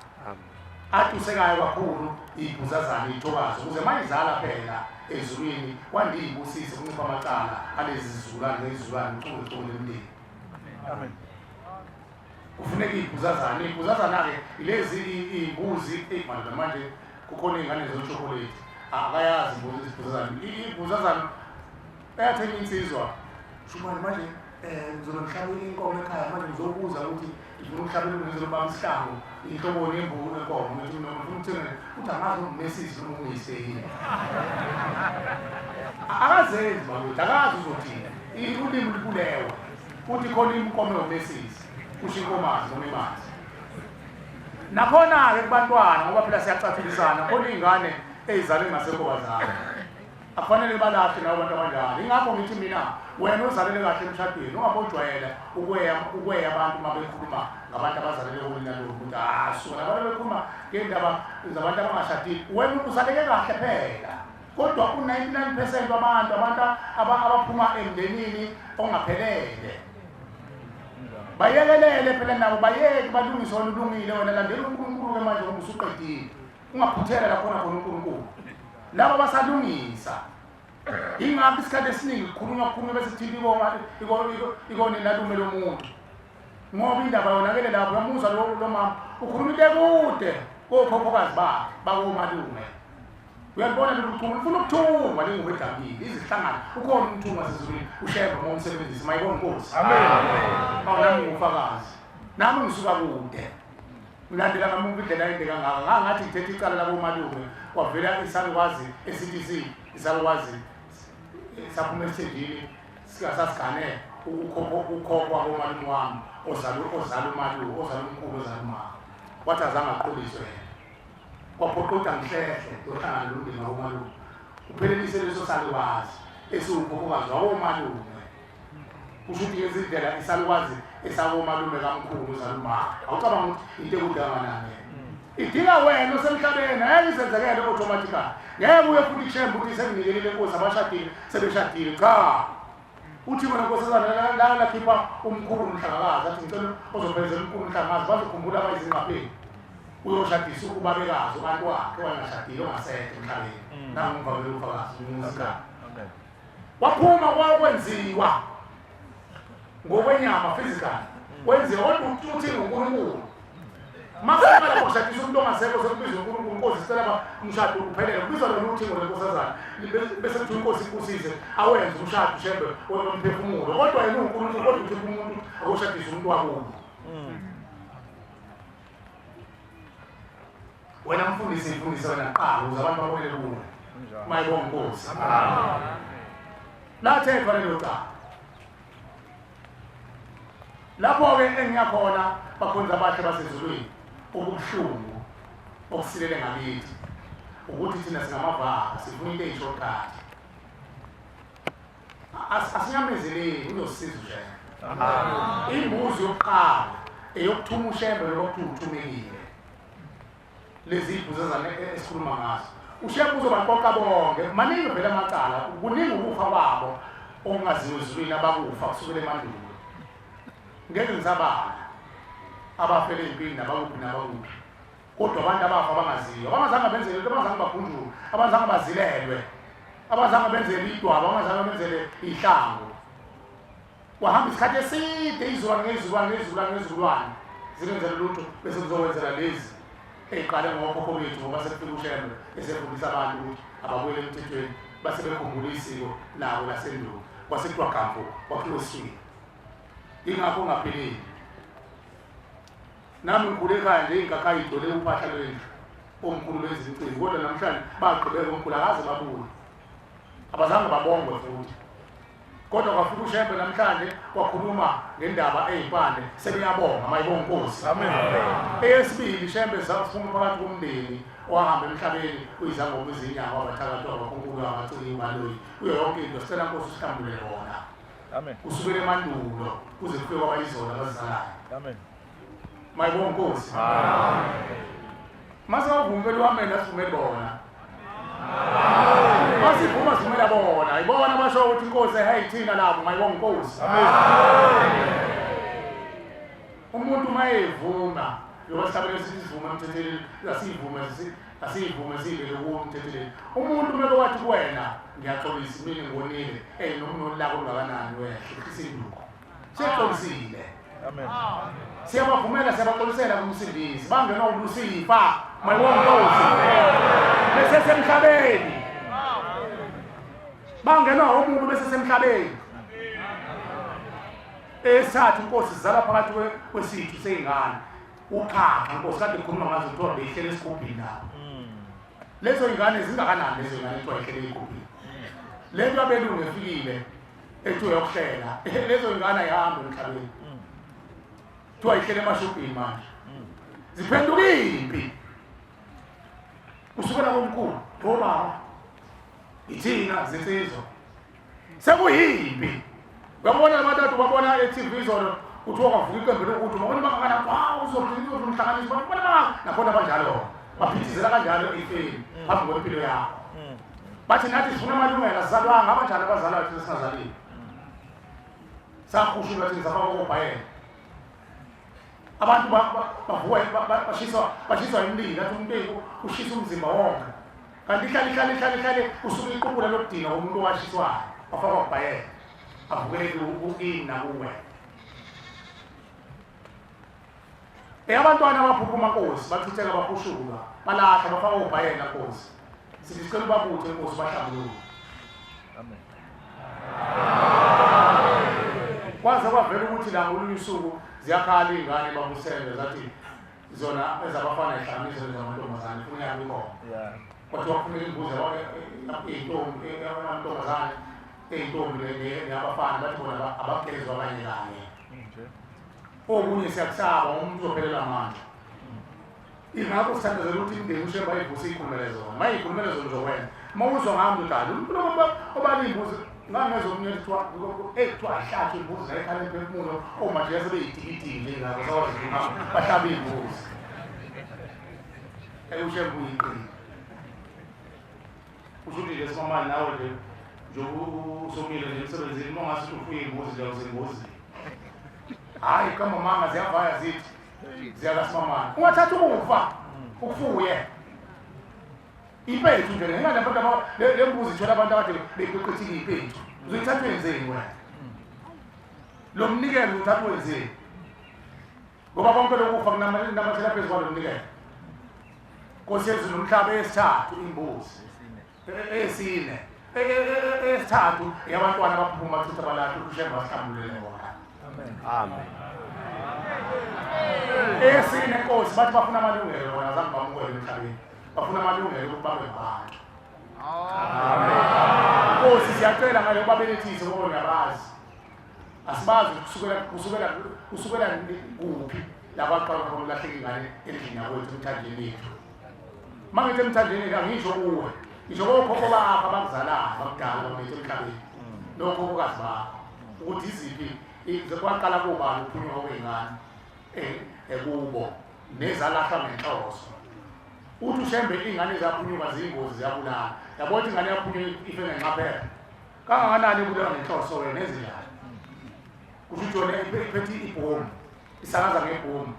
atusekayo kakhulu, iy'bhuzazane iy'thokazi, ukuze mayizala phela ezulwini kwande iy'busiso kuncipha amacala alezi zizukulwane ngezizukulwane ucungeconge lemndeni. Amen. Kufuneka iy'bhuzazane. Iy'bhuzazana-ke ilezi iy'mbuzi eyi manje manje kukhona iy'ngane zoshokoledi akayazi imbuzi izibhuzazane. Iy'bhuzazane eyathenga insizwa shumani manje um ngizobe ngihlabela inkomo ekhaya manje ngizobuza ukuthi ngifuna ukuhlabela umngizelo ubaba isihlangu inhloboni yembuku nenkomo ngithi noma ngifuna ukuthenga uthi angazi ungumesisi noma unguyise yini akazenzi bakuthi akazi uzothini ulimi lubulewe uthi khona inkomo yomesisi kusho inkomazi noma imanzi nakhona-ke kubantwana ngoba phela siyacathulisana khona iy'ngane ey'zalwe ngasekho bazali akufanele balahle nawo abantu abanjalo ingakho ngithi mina wena ozalele kahle emshadweni ungabojwayela ukweya ukweya abantu uma bekhuluma ngabantu abazalele konina lo ukuthi ah suka labantu bekhuluma ngendaba zabantu abangashadile wena uzaleke kahle phela kodwa u-99 percent wabantu abantu abaphuma emndenini ongaphelele bayekelele phela nabo bayeke balungise wena ulungile wena landela uNkulunkulu-ke manje ngoba usuqedile ungaphuthela lakhona khona uNkulunkulu laba basalungisa ingakho isikhathi esiningi kukhulunywa kukhulunywa bese kuthiwa ikona inalume lomuntu ngoba indaba yonakele lapho uyamuzwa lo mama ukhuluma into ekude kokhokhokazi bakhe bakomalume uyalibona lolu thungo lifuna ukuthungwa lengubo edabukile izihlangano ukhona umthungo wasezulwini ushembe uma umsebenzisi mayibonga inkosi amen awu nami ngufakazi nami ngisuka kude ngilandela ngamuntu indlela ende kangaka ngangathi ngithethe icala lakomalume kwavela isalukwazi e-ctc isalukwazi saphuma esithenjini sasigane ukukhokhwa komalume wami ozala ozala umalume ozala umkhulu ozala umama wathi azange aquliswe yena kwaphoqa ukuthi angihlehle ngiyohlangana nomndeni wakomalume uphelelise leso salukwazi esiwukhokhokazi wakomalume kusho ukuthi ngezindlela isalukwazi esakomalume kamkhulu uzalumama awucabanga ukuthi into ekude kanganani idinga wena osemhlabeni ngeke izenzekele automatically ngeke uye futhi kushembe ukuthi senginikelile inkosi abashadile sebeshadile cha uthi wena nkosazana la lakhipha umkhulu umhlangakazi athi ngicela ozophelezela umkhulu umhlangakazi bazokhumbula abayizingqapheni uyoshadisa ubabekazi ubantu wakhe wangashadile ongasekho emhlabeni nangumvamele ufakazi umuzi waphuma kwakwenziwa ngokwenyama physical kwenziwa kodwa uthi nguNkulunkulu masiqala kushadisa umuntu ongasekho sekubizwa uNkulunkulu inkosi sicela ba umshado uphelele kubizwa lona uthingo lenkosazana bese kuthiwa inkosi ibusise awenze umshado ushembe wemphefumulo kodwa yena uNkulunkulu kodwa uthi umuntu akoshadisa umuntu wakubo wena mfundisi ifundise wena kuqala ukuze abantu babonele kuwe mayibonga inkosi lathethwa lelo cala lapho-ke engiyakhona bakhonzi abahle basezulwini okubuhlungu okusilele ngakithi ukuthi thina singamavaka sifuna into eyishortcut asinyamezeleni uzosiza ushembe imbuzi yokuqala eyokuthuma ushembe lokuthiwa uthumekile lezi ibhuzi esikhuluma ngazo ushembe uzobaqoqa bonke maningi vele amacala kuningi ukufa kwabo okungaziwa ezulwini abakufa kusukela emandulo ngeke ngisabala abafele empini nabakuphi nabakuphi kodwa abantu abafa abangaziyo abangazange benzele into abangazange bakhunjulwe abangazange bazilelwe abazange benzele idwaba abangazange benzele ihlangu wahamba isikhathi eside izulwane ngezulwane ngezulwane ngezulwane zingenzela lutho bese kuzokwenzela lezi eyiqale ngokhokho bethu ngoba sekufika ushembe esefundisa abantu ukuthi ababuyele emthethweni base bekhumbula isiko labo lasendulo kwase kuthiwa gambo kwakhiwe esiswini ingakho ungapheleli Nami ngikhule ekhaya nje inkakhayi igcwele uphahla lwendlu omkhulu benza imicimbi kodwa namhlanje bagqibeka omkhulu akaze babuye abazange babongwe futhi kodwa kwafika ushembe namhlanje wakhuluma ngendaba eyimpande sebeyabonga mayibonga inkosi amen eyesibili shembe saphuma phakathi komndeni owahamba emhlabeni uyizangoma izinyawo abathakathi abakhonkulu abaciki baloyi kuyo yonke into sicela nkosi usihlambulele bona amen kusukela emandulo kuze kufike kwabayizona abazizalayo amen Mayibonga Nkosi. Amen. Mase wavumela uAmen asivumele bona. Masivuma sivumela bona. Ibona basho ukuthi inkosi hey thina labo mayibonga Nkosi. Amen. Umuntu mayevuma yoba sihlabele sithi sivume emthetheleni asivume asivume sivele kuwo umthetheleni. Umuntu kumele wathi kuwena ngiyaxolisa mina ngonile hey noma unolaka olungakanani wena uhlisa induku. Sexolisile. Amen. Siyabavumela siyabaxolisela kumsindisi. Bangenwa uLusifa. Mayibonga Nkosi. Bese semhlabeni. Bangenwa omubi bese semhlabeni. Esathu inkosi sizala phakathi kwesithu seyingane. Uqhaqa inkosi kade ngikhuluma ngazo kuthiwa beyihlele esigubhini lapho. Lezo ingane zingakanani lezo ingane kuthiwa ihlele esigubhini. Le nto abelungu efikile ethiwa yokuhlela lezo ingane ayihambi emhlabeni. Kuthiwa ihlele emashubhini manje. Ziphenduka impi. Kusukela komkhulu obaba ithina zinsizwa. Sekuyimpi. Uyabona labantu ubabona e-TV izolo kuthiwa kwavuka iqembu lokuthi ubabona bangakana wow uzomhlanganisa babona bangaka nakhona banjalo baphithizela kanjalo ifeni phambi kwempilo yakho. Bathi nathi sifuna amalungelo asizalwanga abanjani abazalwayo thina singazalile. Sahushulwa thina safakwa kobhayela. Abantu bavuka bashiswa imililo athi umuntu ushisa umzimba wonke. Kanti ihlale ihlale ihlale ihlale usuke iqubula lokudinga umuntu owashiswayo wafakwa kubhayela avukele kini nakuwe. Abantwana abaphuphuma Nkosi bachitheka bahushulwa balahla bafakwa ubhayela Nkosi. Sithi sicela ubabuthe Nkosi bahlambuluke. Amen. Kwaze kwavela ukuthi la ngolunye usuku ziyakhala iy'ngane babusele zathi zona ezabafana ihlanganise nezamantombazane funa yabo inkomo. Kwathiwa kufuneka imbuzi iy'ntombi amantombazane ey'ntombi neyabafana bathi bona abagezwa kanye kanye. Okunye siyakusaba umuntu uzophelelwa amandla. Ingakho sithandazela ukuthi imindeni uShembe ayivuse iyikhulumele zona. Uma iyikhulumele zona uzokwenza. Uma uzwa ngami udala umuntu obala iy'mbuzi ngangezwa omunye kuthiwa eyi kuthiwa ayihlatshwe imbuzi la ekhala emphefumulo omajiya sebeyidikidiki nje ngakho sawazi bahlaba iy'mbuzi. Eyi uShembe uyiqili. Kusho ukuthi nje simamani nawe nje njengoba usomile nje emsebenzini uma ungase ufuye iy'mbuzi nje usengozini. Hhayi kamamanga ziyavaya zithi ziyakasimamani. Ungathatha ukufa ukufuye. Impethu nje ngeke abantu le mbuzi ithola abantu akade beqiqithile impethu. Uzoyithatha wenzeni wena? Lo mnikelo uthatha wenzeni? Ngoba konke lokufa kunamathela phezu kwalo mnikelo. Nkosi yezulu nomhlaba eyesithathu imbuzi. Eyesine. Eyesithathu eyabantwana abaphuma chitha balahla uShembe wasihlambulele bona. Amen. Amen. Eyesine Nkosi bathi bafuna amalungelo bona azange bamukele emhlabeni. Bafuna amalungelo ukuthi babe ngabantu. Amen. Nkosi siyacela ngale ubabelethise ngoba uyabazi. Asibazi kusukela kuphi la kwaqala khona ukulahleka ingane endlini yakwethu emthanjeni yethu. Uma ngithi emthanjeni angisho kuwe, ngisho kokhokho bakho abakuzalayo abakudala bakulethe emhlabeni nokhokhokazi bakho ukuthi iziphi kwaqala kobani ukuphunyuka kwey'ngane ekubo nezalahlwa ngenhloso. Uthi uShembe iy'ngane ezaphunyuka ziyingozi ziyabulala. Yabo ukuthi ingane yaphunyuka ife ngenxaphepha. Kangakanani ibulawa ngenhloso wena ezinjani? Kusho ukuthi yona iphethe ibhomu, isakaza ngebhomu.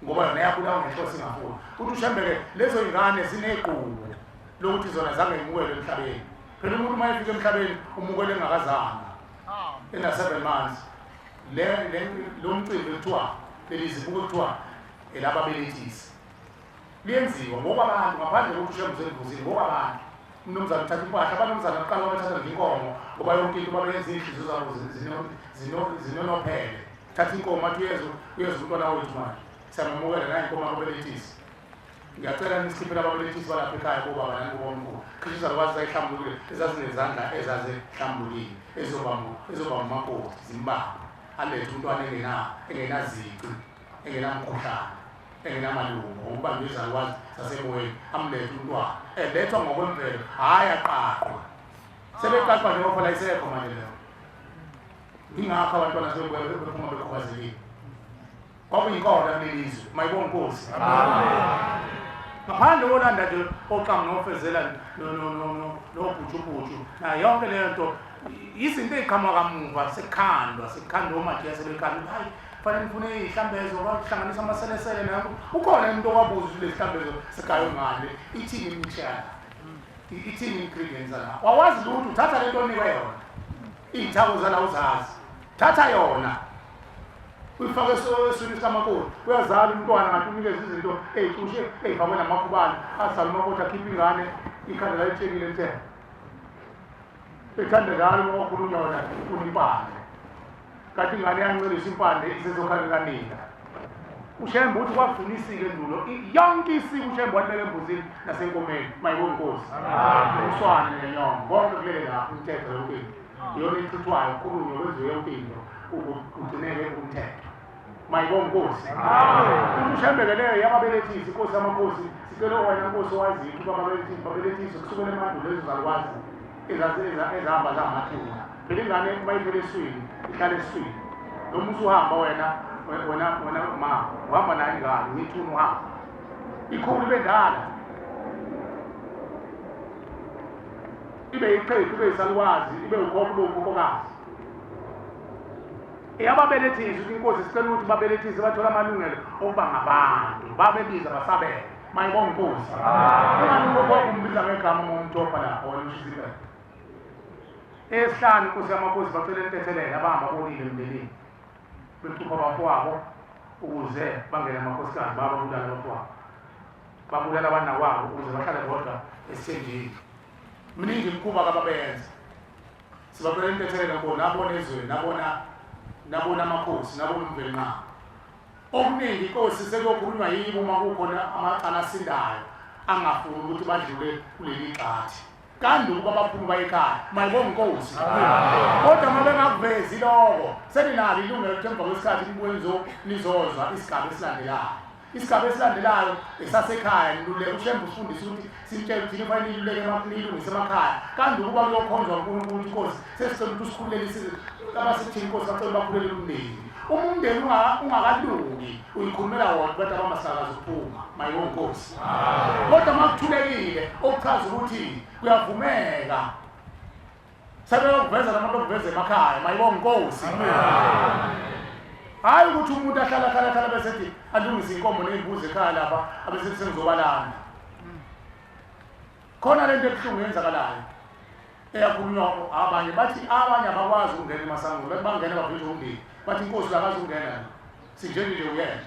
Ngoba yona yabulawa ngenhloso ingafuni. Uthi uShembe-ke lezo y'ngane zinegqubu lokuthi zona zange imukelwe emhlabeni. Phela umuntu uma efika emhlabeni umukele engakazange. Ena 7 months. Le lo mcimbi kuthiwa leli zibuko kuthiwa elababelethisi. Liyenziwa ngoba abantu ngaphandle kokuthi uShembe usengozini ngoba abantu umnumzane uthatha impahla abanumzane kuqala bathatha nje inkomo ngoba yonke into babenza iy'nhliziyo zabo zinonophele. Thatha inkomo athi uyezwa uyezwa umntwana wethu manje siyamamukela nayi inkomo ababelethisi. Ngiyacela nisikhiphele ababelethisi balapha ekhaya kobaba nani kobamkhulu. Cishe izalukwazi zayihlambulukile ezazinezandla ezazihlambulukile ezobamba umakoti zimbamba alethe umntwana engenazici engenamkhuhlane engenamalungu ngokubanjwa izalukwazi zasemoyeni amlethe umntwana elethwa ngokwemvelo hhayi aqaqwa sebeqaqwa nje ngoba isekho manje leyo. Ingakho abantwana sebebuya bephuma bekhubazekile. Kwakuyinkolo kuleli zwe. Mayibonge Nkosi. Amen. Ngaphandle kolanda nje oqamu nofezela nobhutshubhutshu nayo yonke leyo nto izinto ey'qhamuka kamuva sekukhandwa sekukhandwa omajiya sebekhanda hayi fanele ngifune iy'hlambezo bahlanganisa amaselesele nayo ukhona umuntu owabuza ukuthi lezi hlambezo sigaywe ngani ithini imishana ithini ingredients la wawazi lutho uthatha lento onikwe yona iy'thako zala uzazi thatha yona uyifake eswini sikamakoti uyazala umntwana ngathi unikeze izinto ey'cushe ey'fakwe namakhubane azale umakoti akhiphe ingane ikhanda layitshekile lithe ethanda njalo uma wakhulunywa wena ufuna impande. Kanti ingane yancelisa impande isesokhaleni kanina. UShembe uthi kwagcina isiko endulo, yonke isiko uShembe walibeka embuzini nasenkomeni. Mayibonge inkosi. Uswane nenyongo konke kulele lapho, umthetho yonke into iyona echithwayo, kukhulunywe kwenziwe yonke into kugcineke umthetho. Mayibonge inkosi. Uthi uShembe-ke leyo yababelethisi, inkosi yamakhosi, sicela wena nkosi owaziyo ukuthi bababelethisi, babelethisi kusukela emandulo lezo zalukwazi ezahamba zangamathuna. Phela ingane uma ifele eswini ihlala eswini, noma usuhamba wena wena wena ma uhamba nayo ingane ngithuna uhamba ikhulu ibe ndala ibe yiqhegu ibe yisalukwazi ibe ukhokho ibe ukhokhokazi. Eyababelethisi ukuthi inkosi sicela ukuthi babelethise bathole amalungelo okuba ngabantu, babebiza basabele. Mayibonge inkosi. Ungani ukhokho umbiza ngegama uma umthopha lapho wena ushisa impepho. Esihlanu inkosi yamakhosi bacela intethelelo abahamba bonile emndenini becupha abafowabo ukuze bangene amakhosikazi, bababulala abafowabo, babulala abanakwabo ukuze bahlale bodwa esithenjini. Miningi imikhuba kababenza. Sibacela intethelelo nkosi, nabona ezweni, nabona nabona amakhosi, nabona uMvelinqangi. Okuningi inkosi sekuyokhulunywa yibo uma kukhona amacala asindayo angafuni ukuthi badlule kuleli gxathi. Kanti ukuba baphume baye ekhaya, mayibonge inkosi. Kodwa uma bengakuvezi lokho, seninalo ilungelo ukuthi emva kwesikhathi nibuye nizozwa isigaba esilandelayo. Isigaba esilandelayo esasekhaya niluleke uShembe usifundisa ukuthi simtshele ukuthi kufanele niluleke nilungise emakhaya. Kanti ukuba kuyokhonzwa uNkulunkulu ukuthi inkosi sesicela ukuthi usikhululele isizwe abasithini inkosi bacela bakhulele umndeni. Uma umndeni ungakalungi uyikhulumela wona abantu abamasakazi ukuphuma mayibonge inkosi. Kodwa uma kuthulekile okuchaza ukuthi kuyavumeka sebeyokuveza nabantu okuveza emakhaya mayibonge inkosi. Hhayi ukuthi umuntu ahlala hlala hlala bese ethi alungise inkomo ney'mbuzi ekhaya lapha abese sengizobalanda. Khona lento ebuhlungu yenzakalayo eyakhulunywa abanye, bathi abanye abakwazi ukungena emasangweni, bathi bangena bavinjwe umndeni, bathi inkosi akazi ukungena la sinjeni nje uyena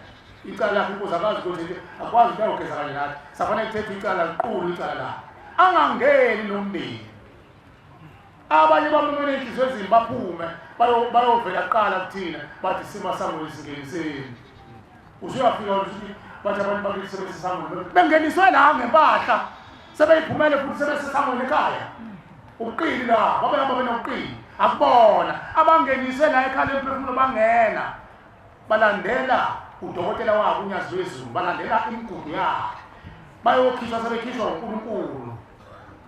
icala lakhe inkosi akazi ukuthi akwazi ukuthi ayogeza kanye nathi, safanele kuthethwe icala liqulu icala lakhe angangeni nomndeni. Abanye bamumene inhliziyo ezimbi baphume bayovela kuqala kuthina bathi simasangweni singeniseni. Usuyafika ukuthi bathi abantu bakithi sebesesangweni bengeniswe la ngempahla sebeyiphumele futhi sebesesangweni ekhaya. Ubuqili la babehamba benobuqili akubona abangeniswe la ekhaya lemphefumulo bangena balandela udokotela wabo uNyazi lwezulu, balandela imigudu yakhe bayokhishwa sebekhishwa uNkulunkulu.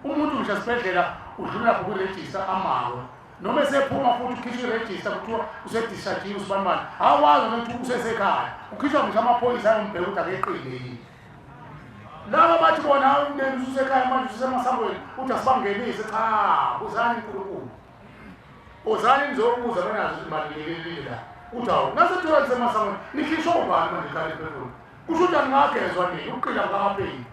Umuntu ngisho esibhedlela udlula lapho kwirejista amawe noma esephuma futhi ukhishwa irejista kuthiwa usedischargiwe usibanibani, awazi ukuthi usesekhaya ukhishwa ngisho amaphoyisa ayombheka ukuthi akeqile yini. Laba bathi bona umndeni ususekhaya manje ususemasangweni uthi asibangenise. Cha, buzani uNkulunkulu, uzani nizobuza benazi ukuthi balilelile la uthi awu nasethola nisemasangweni nikhishwa ubani manje ekhaya lemphefumulo, kusho ukuthi aningagezwa nini ukuqila kukakapheli.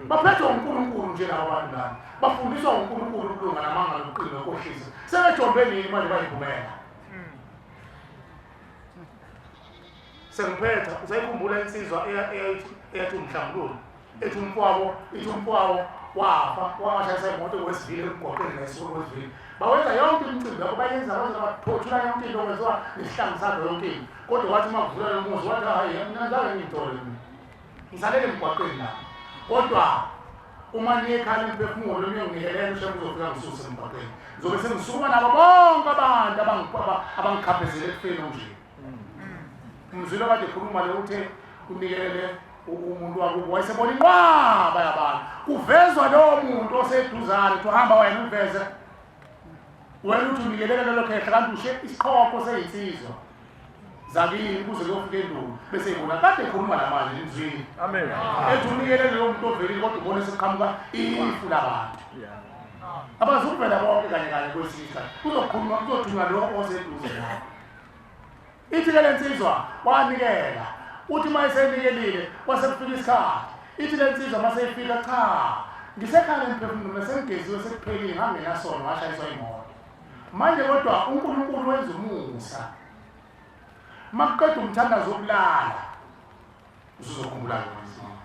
Baphethwe uNkulunkulu nje laba bantu lana, bafundiswa uNkulunkulu ukulunga namanga nobuqili nokhohlisa. Sebejombe nini manje bayiphumela. Sengiphetha, usayikhumbula insizwa eyathi umhlambululo ethi umfowabo ithi umfowabo wafa washayisa imoto kwesivile emgwaqeni ngesuku kwesivile bawenza yonke imicimbi yakho bayenza baze baphothula yonke into kwenziwa nesihlangu sakhe yonke into kodwa wathi uma kuvula lo muzi wathi hayi mina ngizange ngiyithole mina ngisalele emgwaqeni la kodwa uma niye ekhaya lemphefumulo niyonginikelela uShembe uzofika ngisuse emgwaqeni ngizobe sengisukuma nabo bonke abantu abangikhaphezele ekufeni onje. Umzwile kade ekhuluma le uthe unikelele umuntu wakubo wayesebona inqwaba yabantu kuvezwa lowo muntu oseduzane uthi uhamba wena uveze wena uthi unikelele lelo khehla kanti ushe isiqhoko seyinsizwa zakini kuze kuyofika endulo bese ibona kade ekhuluma lamanje emzwini amen ethi unikelele lowo muntu ovelile kodwa ubone sekuqhamuka ifu labantu abazukuvela bonke kanye kanye kwesinye isikhathi kuzokhuluma kuzothunywa lo oseduze nawe. Ithi ke lensizwa wanikela, uthi uma esenikelile kwase kufika isikhathi. Ithi lensizwa uma seyifika, cha ngisekhaya lemphefumulo mina sengigeziwe sekuphelile ngangenasono ngashayiswa imoto. Manje kodwa uNkulunkulu wenza umusa. Makuqeda umthandazo wokulala usuzokhumbula yona.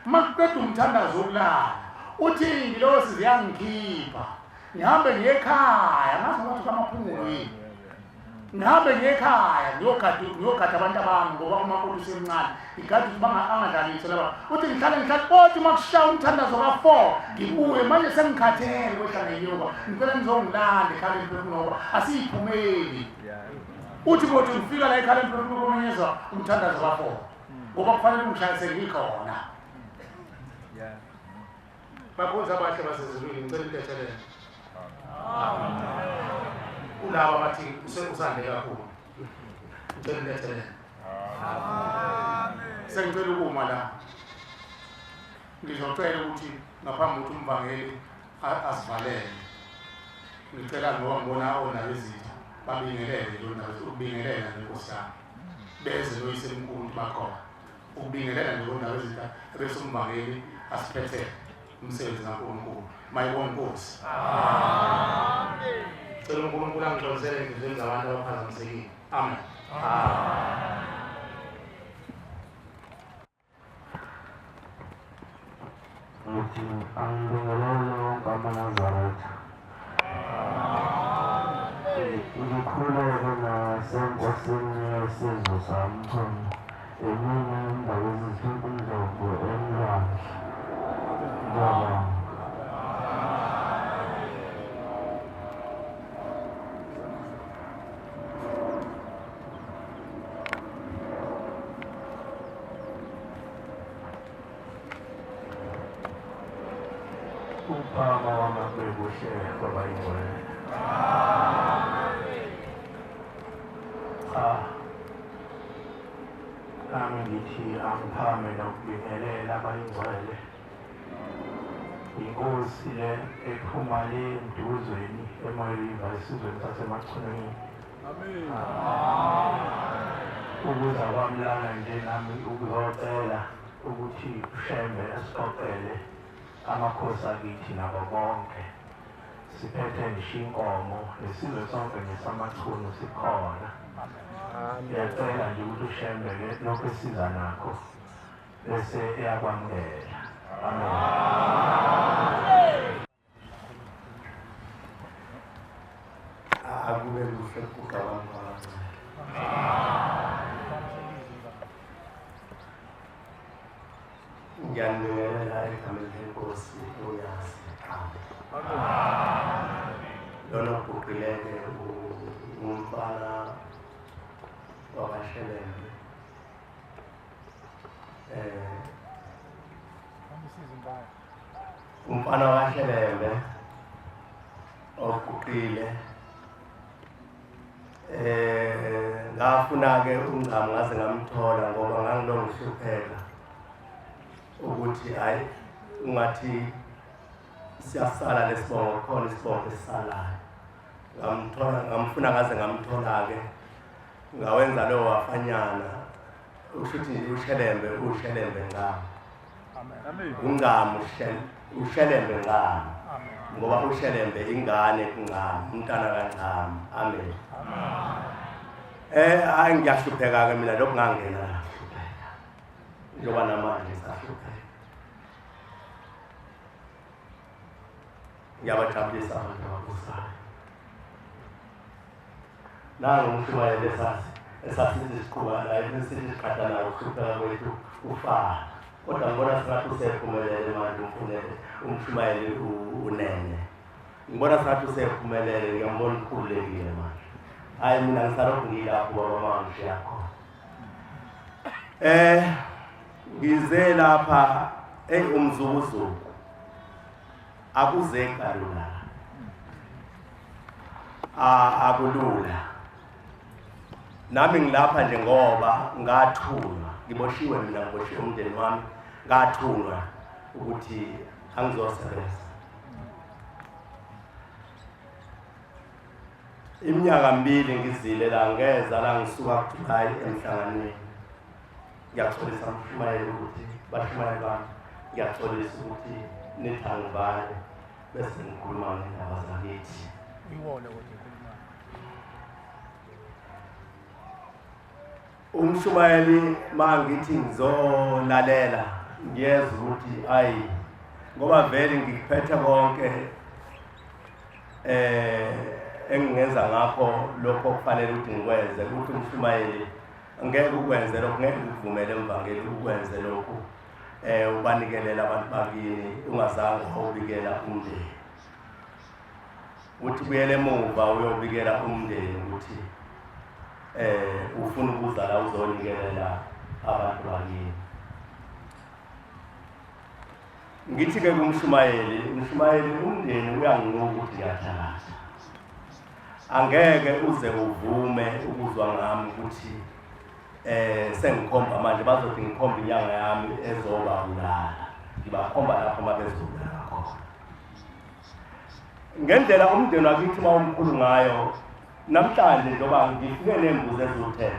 Makuqeda umthandazo wokulala uthi ingilosi ziyangikhipha ngihambe ngiye ekhaya ngazi ngathi kamaphumulo yini. Ngihambe ngiye ekhaya ngiyogada ngiyogada abantu abami ngoba umakoti usemncane ngigade ukuthi angadlalisi laba uthi ngihlale ngihlale othi uma kushaya umthandazo ka-four ngibuye manje sengikhathele kwehla ngenyuka ngicela nizongilanda ekhala emphefumulo ngoba asiyiphumeli uthi kothi ngifika la ekhala emphefumulo komenyezwa umthandazo ka-four ngoba kufanele ungishaye sengikhona. Bakhonzi abahle basezulwini ngicela intethelelo. Kulaba abathi usande kakhulu. Ngicela intethelelo. Sengicela ukuma la. Ngizocela ukuthi ngaphambi kokuthi umvangeli asivalele. Ngicela ngoba ngibona onabo izitha babingelele lona ukubingelela nenkosi yami. Beze noyisemkhulu bakhona. Ukubingelela nje kondaba ezintsha ebese umvangeli asiphethe umsebenzi kaNkulunkulu. Mayibonge inkosi. Amen. Cela uNkulunkulu angixolisele enhliziyweni zabantu abaphazamisekile. Amen. Amen. Ngithi angibingelele wonke amaNazaretha. Ngikhuleke nasenkosini yesizwe sami khona emini indaba ezithinta uNdlovu emlwandle. Ngiyabonga. Ukuphakama kwami akube kuhle kwabayingcwele. Cha, nami ngithi angiphakame nokubingelela abayingcwele. Inkosi le ephuma le emdukuzweni emoyeni esizweni saseMachunwini. Ukuza kwami lana nje nami ukuzocela ukuthi uShembe esixoxele amakhosi akithi nabo bonke. Siphethe ngisho inkomo nesizwe sonke ngesamachunu sikhona. Ngiyacela nje ukuthi uShembe ke lokho esiza nakho bese eyakwamukela. Amen. Akube kuhle kuguga kwami kwabancane. Ngiyanibingelela egameni lenkosi uyazi. Amen. Lona oguqileke umfana wakwaShelembe. Umfana wakwaShelembe oguqile ngafuna ke ungcamu ngaze ngamthola ngoba ngangilongihlupheka ukuthi hayi ungathi siyasala lesibongo khona isibongo esisalayo ngamthola ngamfuna ngaze ngamthola ke ngawenza lowo wafanyana usho ukuthi nje ushelembe ushelembe ncamo ungcamu ushelembe ncamo ngoba ushelembe ingane kuncamo umntana kancamo amen eh hayi ngiyahlupheka ke mina lokhu ngangena ngahlupheka njengoba namanje ngisahlupheka ngiyabajabulisa abantu ababusayo nangu umshumayeli esasi esasithi siqhuba naye esithi siqhatha naye ukuhlupheka kwethu kufana kodwa ngibona sengathi usephumelele manje umfunele umshumayeli unene ngibona sengathi usephumelele ngiyambona ukhululekile manje hhayi mina ngisalokhu ngilapho baba mangishiya khona eh ngize lapha eyi umzukuzuku akuzeki kalula akulula nami ngilapha nje ngoba ngathunwa ngiboshiwe mina ngiboshiwe umndeni wami ngathunwa ukuthi angizosebenza iminyaka mibili ngizile la ngeza la ngisuka kuDubai emhlanganweni ngiyaxolisa mshumayeli ukuthi bashumayeli bami ngiyaxolisa ukuthi nithi angivale bese ngikhuluma ngendaba zakithi iwona kodwa ukhuluma umshumayeli mangithi ngizolalela ngiyezwa ukuthi ayi ngoba vele ngikuphethe konke eh engingenza ngakho lokho okufanele ukuthi ngikwenze ukuthi umshumayeli ngeke ukwenze lokho ngeke ukuvumele emvangeli ukwenze lokhu eh ubanikelela abantu bakini ungazange wawubikela umndeni uthi buyele emuva uyobikela umndeni ukuthi eh ufuna ukuza la uzonikelela abantu bakini ngithi-ke kumshumayeli umshumayeli umndeni uyanginuka ukuthi ngiyathakatha angeke uze uvume ukuzwa ngami ukuthi eh sengikhomba manje bazothi ngikhomba inyanga yami ezobabulala ngibakhomba lapho uma bezobulala khona ngendlela umndeni wakithi uma umkhulu ngayo namhlanje njengoba ngifike nembuzi eziwu-10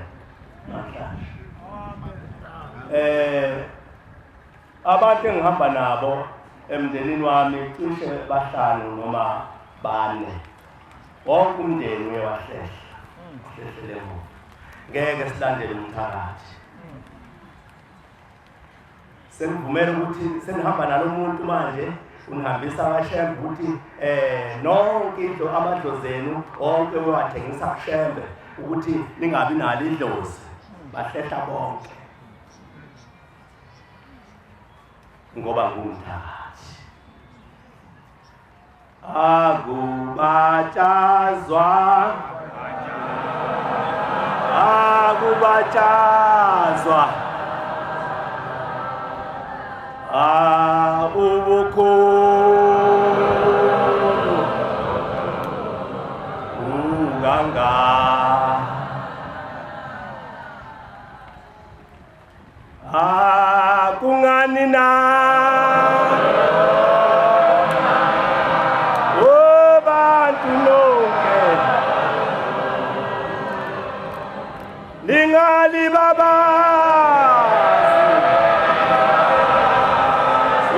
namhlanje eh Abantu engihamba nabo emndenini wami cishe bahlanu noma bane. Wonke umndeni uye wahlehla. Hlehlele emuva. Ngeke silandele umthakathi. Senivumela ukuthi senihamba nalo muntu manje unihambisa kaShembe ukuthi eh nonke into amadlozi enu onke uyawathengisa kuShembe ukuthi ningabi nalo idlozi. Bahlehla bonke. Ngoba ngumthakathi akubatshazwa akubatshazwa ah ubukhulu unganga Ah, kungani na? Oh, bantu nonke. Ningali baba.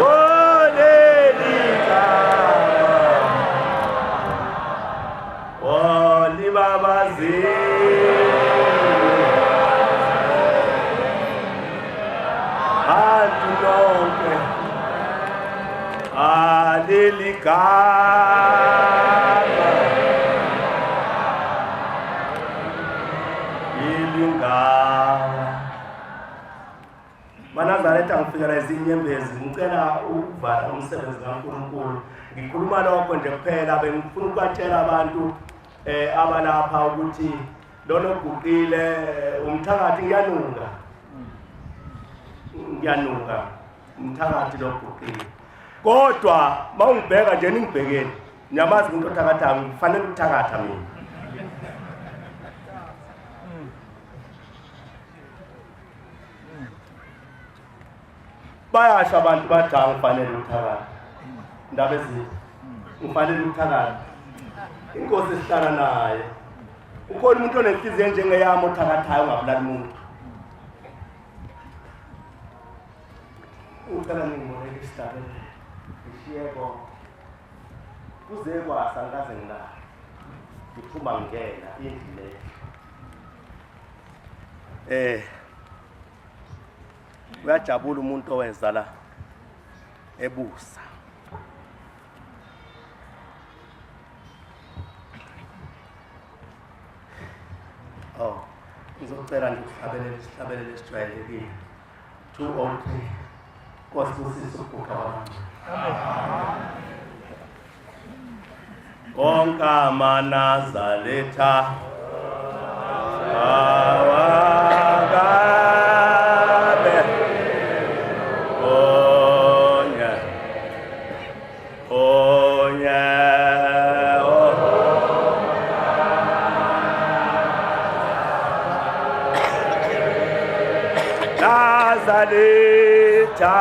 Oh, leli gama. Oh, libabazile. Bantu lonke. Aleli gama. Ilingama. Manazaretha ngifikela izinyembezi ngicela ukuvala umsebenzi kaNkulunkulu. Ngikhuluma lokho nje kuphela bengifuna ukubatshela abantu eh abalapha ukuthi lona oguqile eh, umthakathi ngiyanuka. Ngiyanuka umthakathi loguqile. Kodwa mawungibheka nje ningibhekeni niyamazi umuntu othakathayo ngifanele ukuthakatha mina. Bayasho abantu bathi angifanele ukuthakatha ndaba ezinhle ngifanele ukuthakatha inkosi esihlala naye ukhona umuntu onenhliziyo enjengeyami othakathayo ongabulali muntu ngicela ningibonele isihlabelelo ngishiye konke kuze kwasa ngikaze ngilale ngiphuma ngingena indlu leyo eh uyajabula umuntu oweza la ebusa oh ngizocela nje ukuhlabelela isihlabelelo esijwayelekile 203 Nkosi busise ukuguqa kwabantu Konke amaNazaretha awakabe onye onye oh. Nazaretha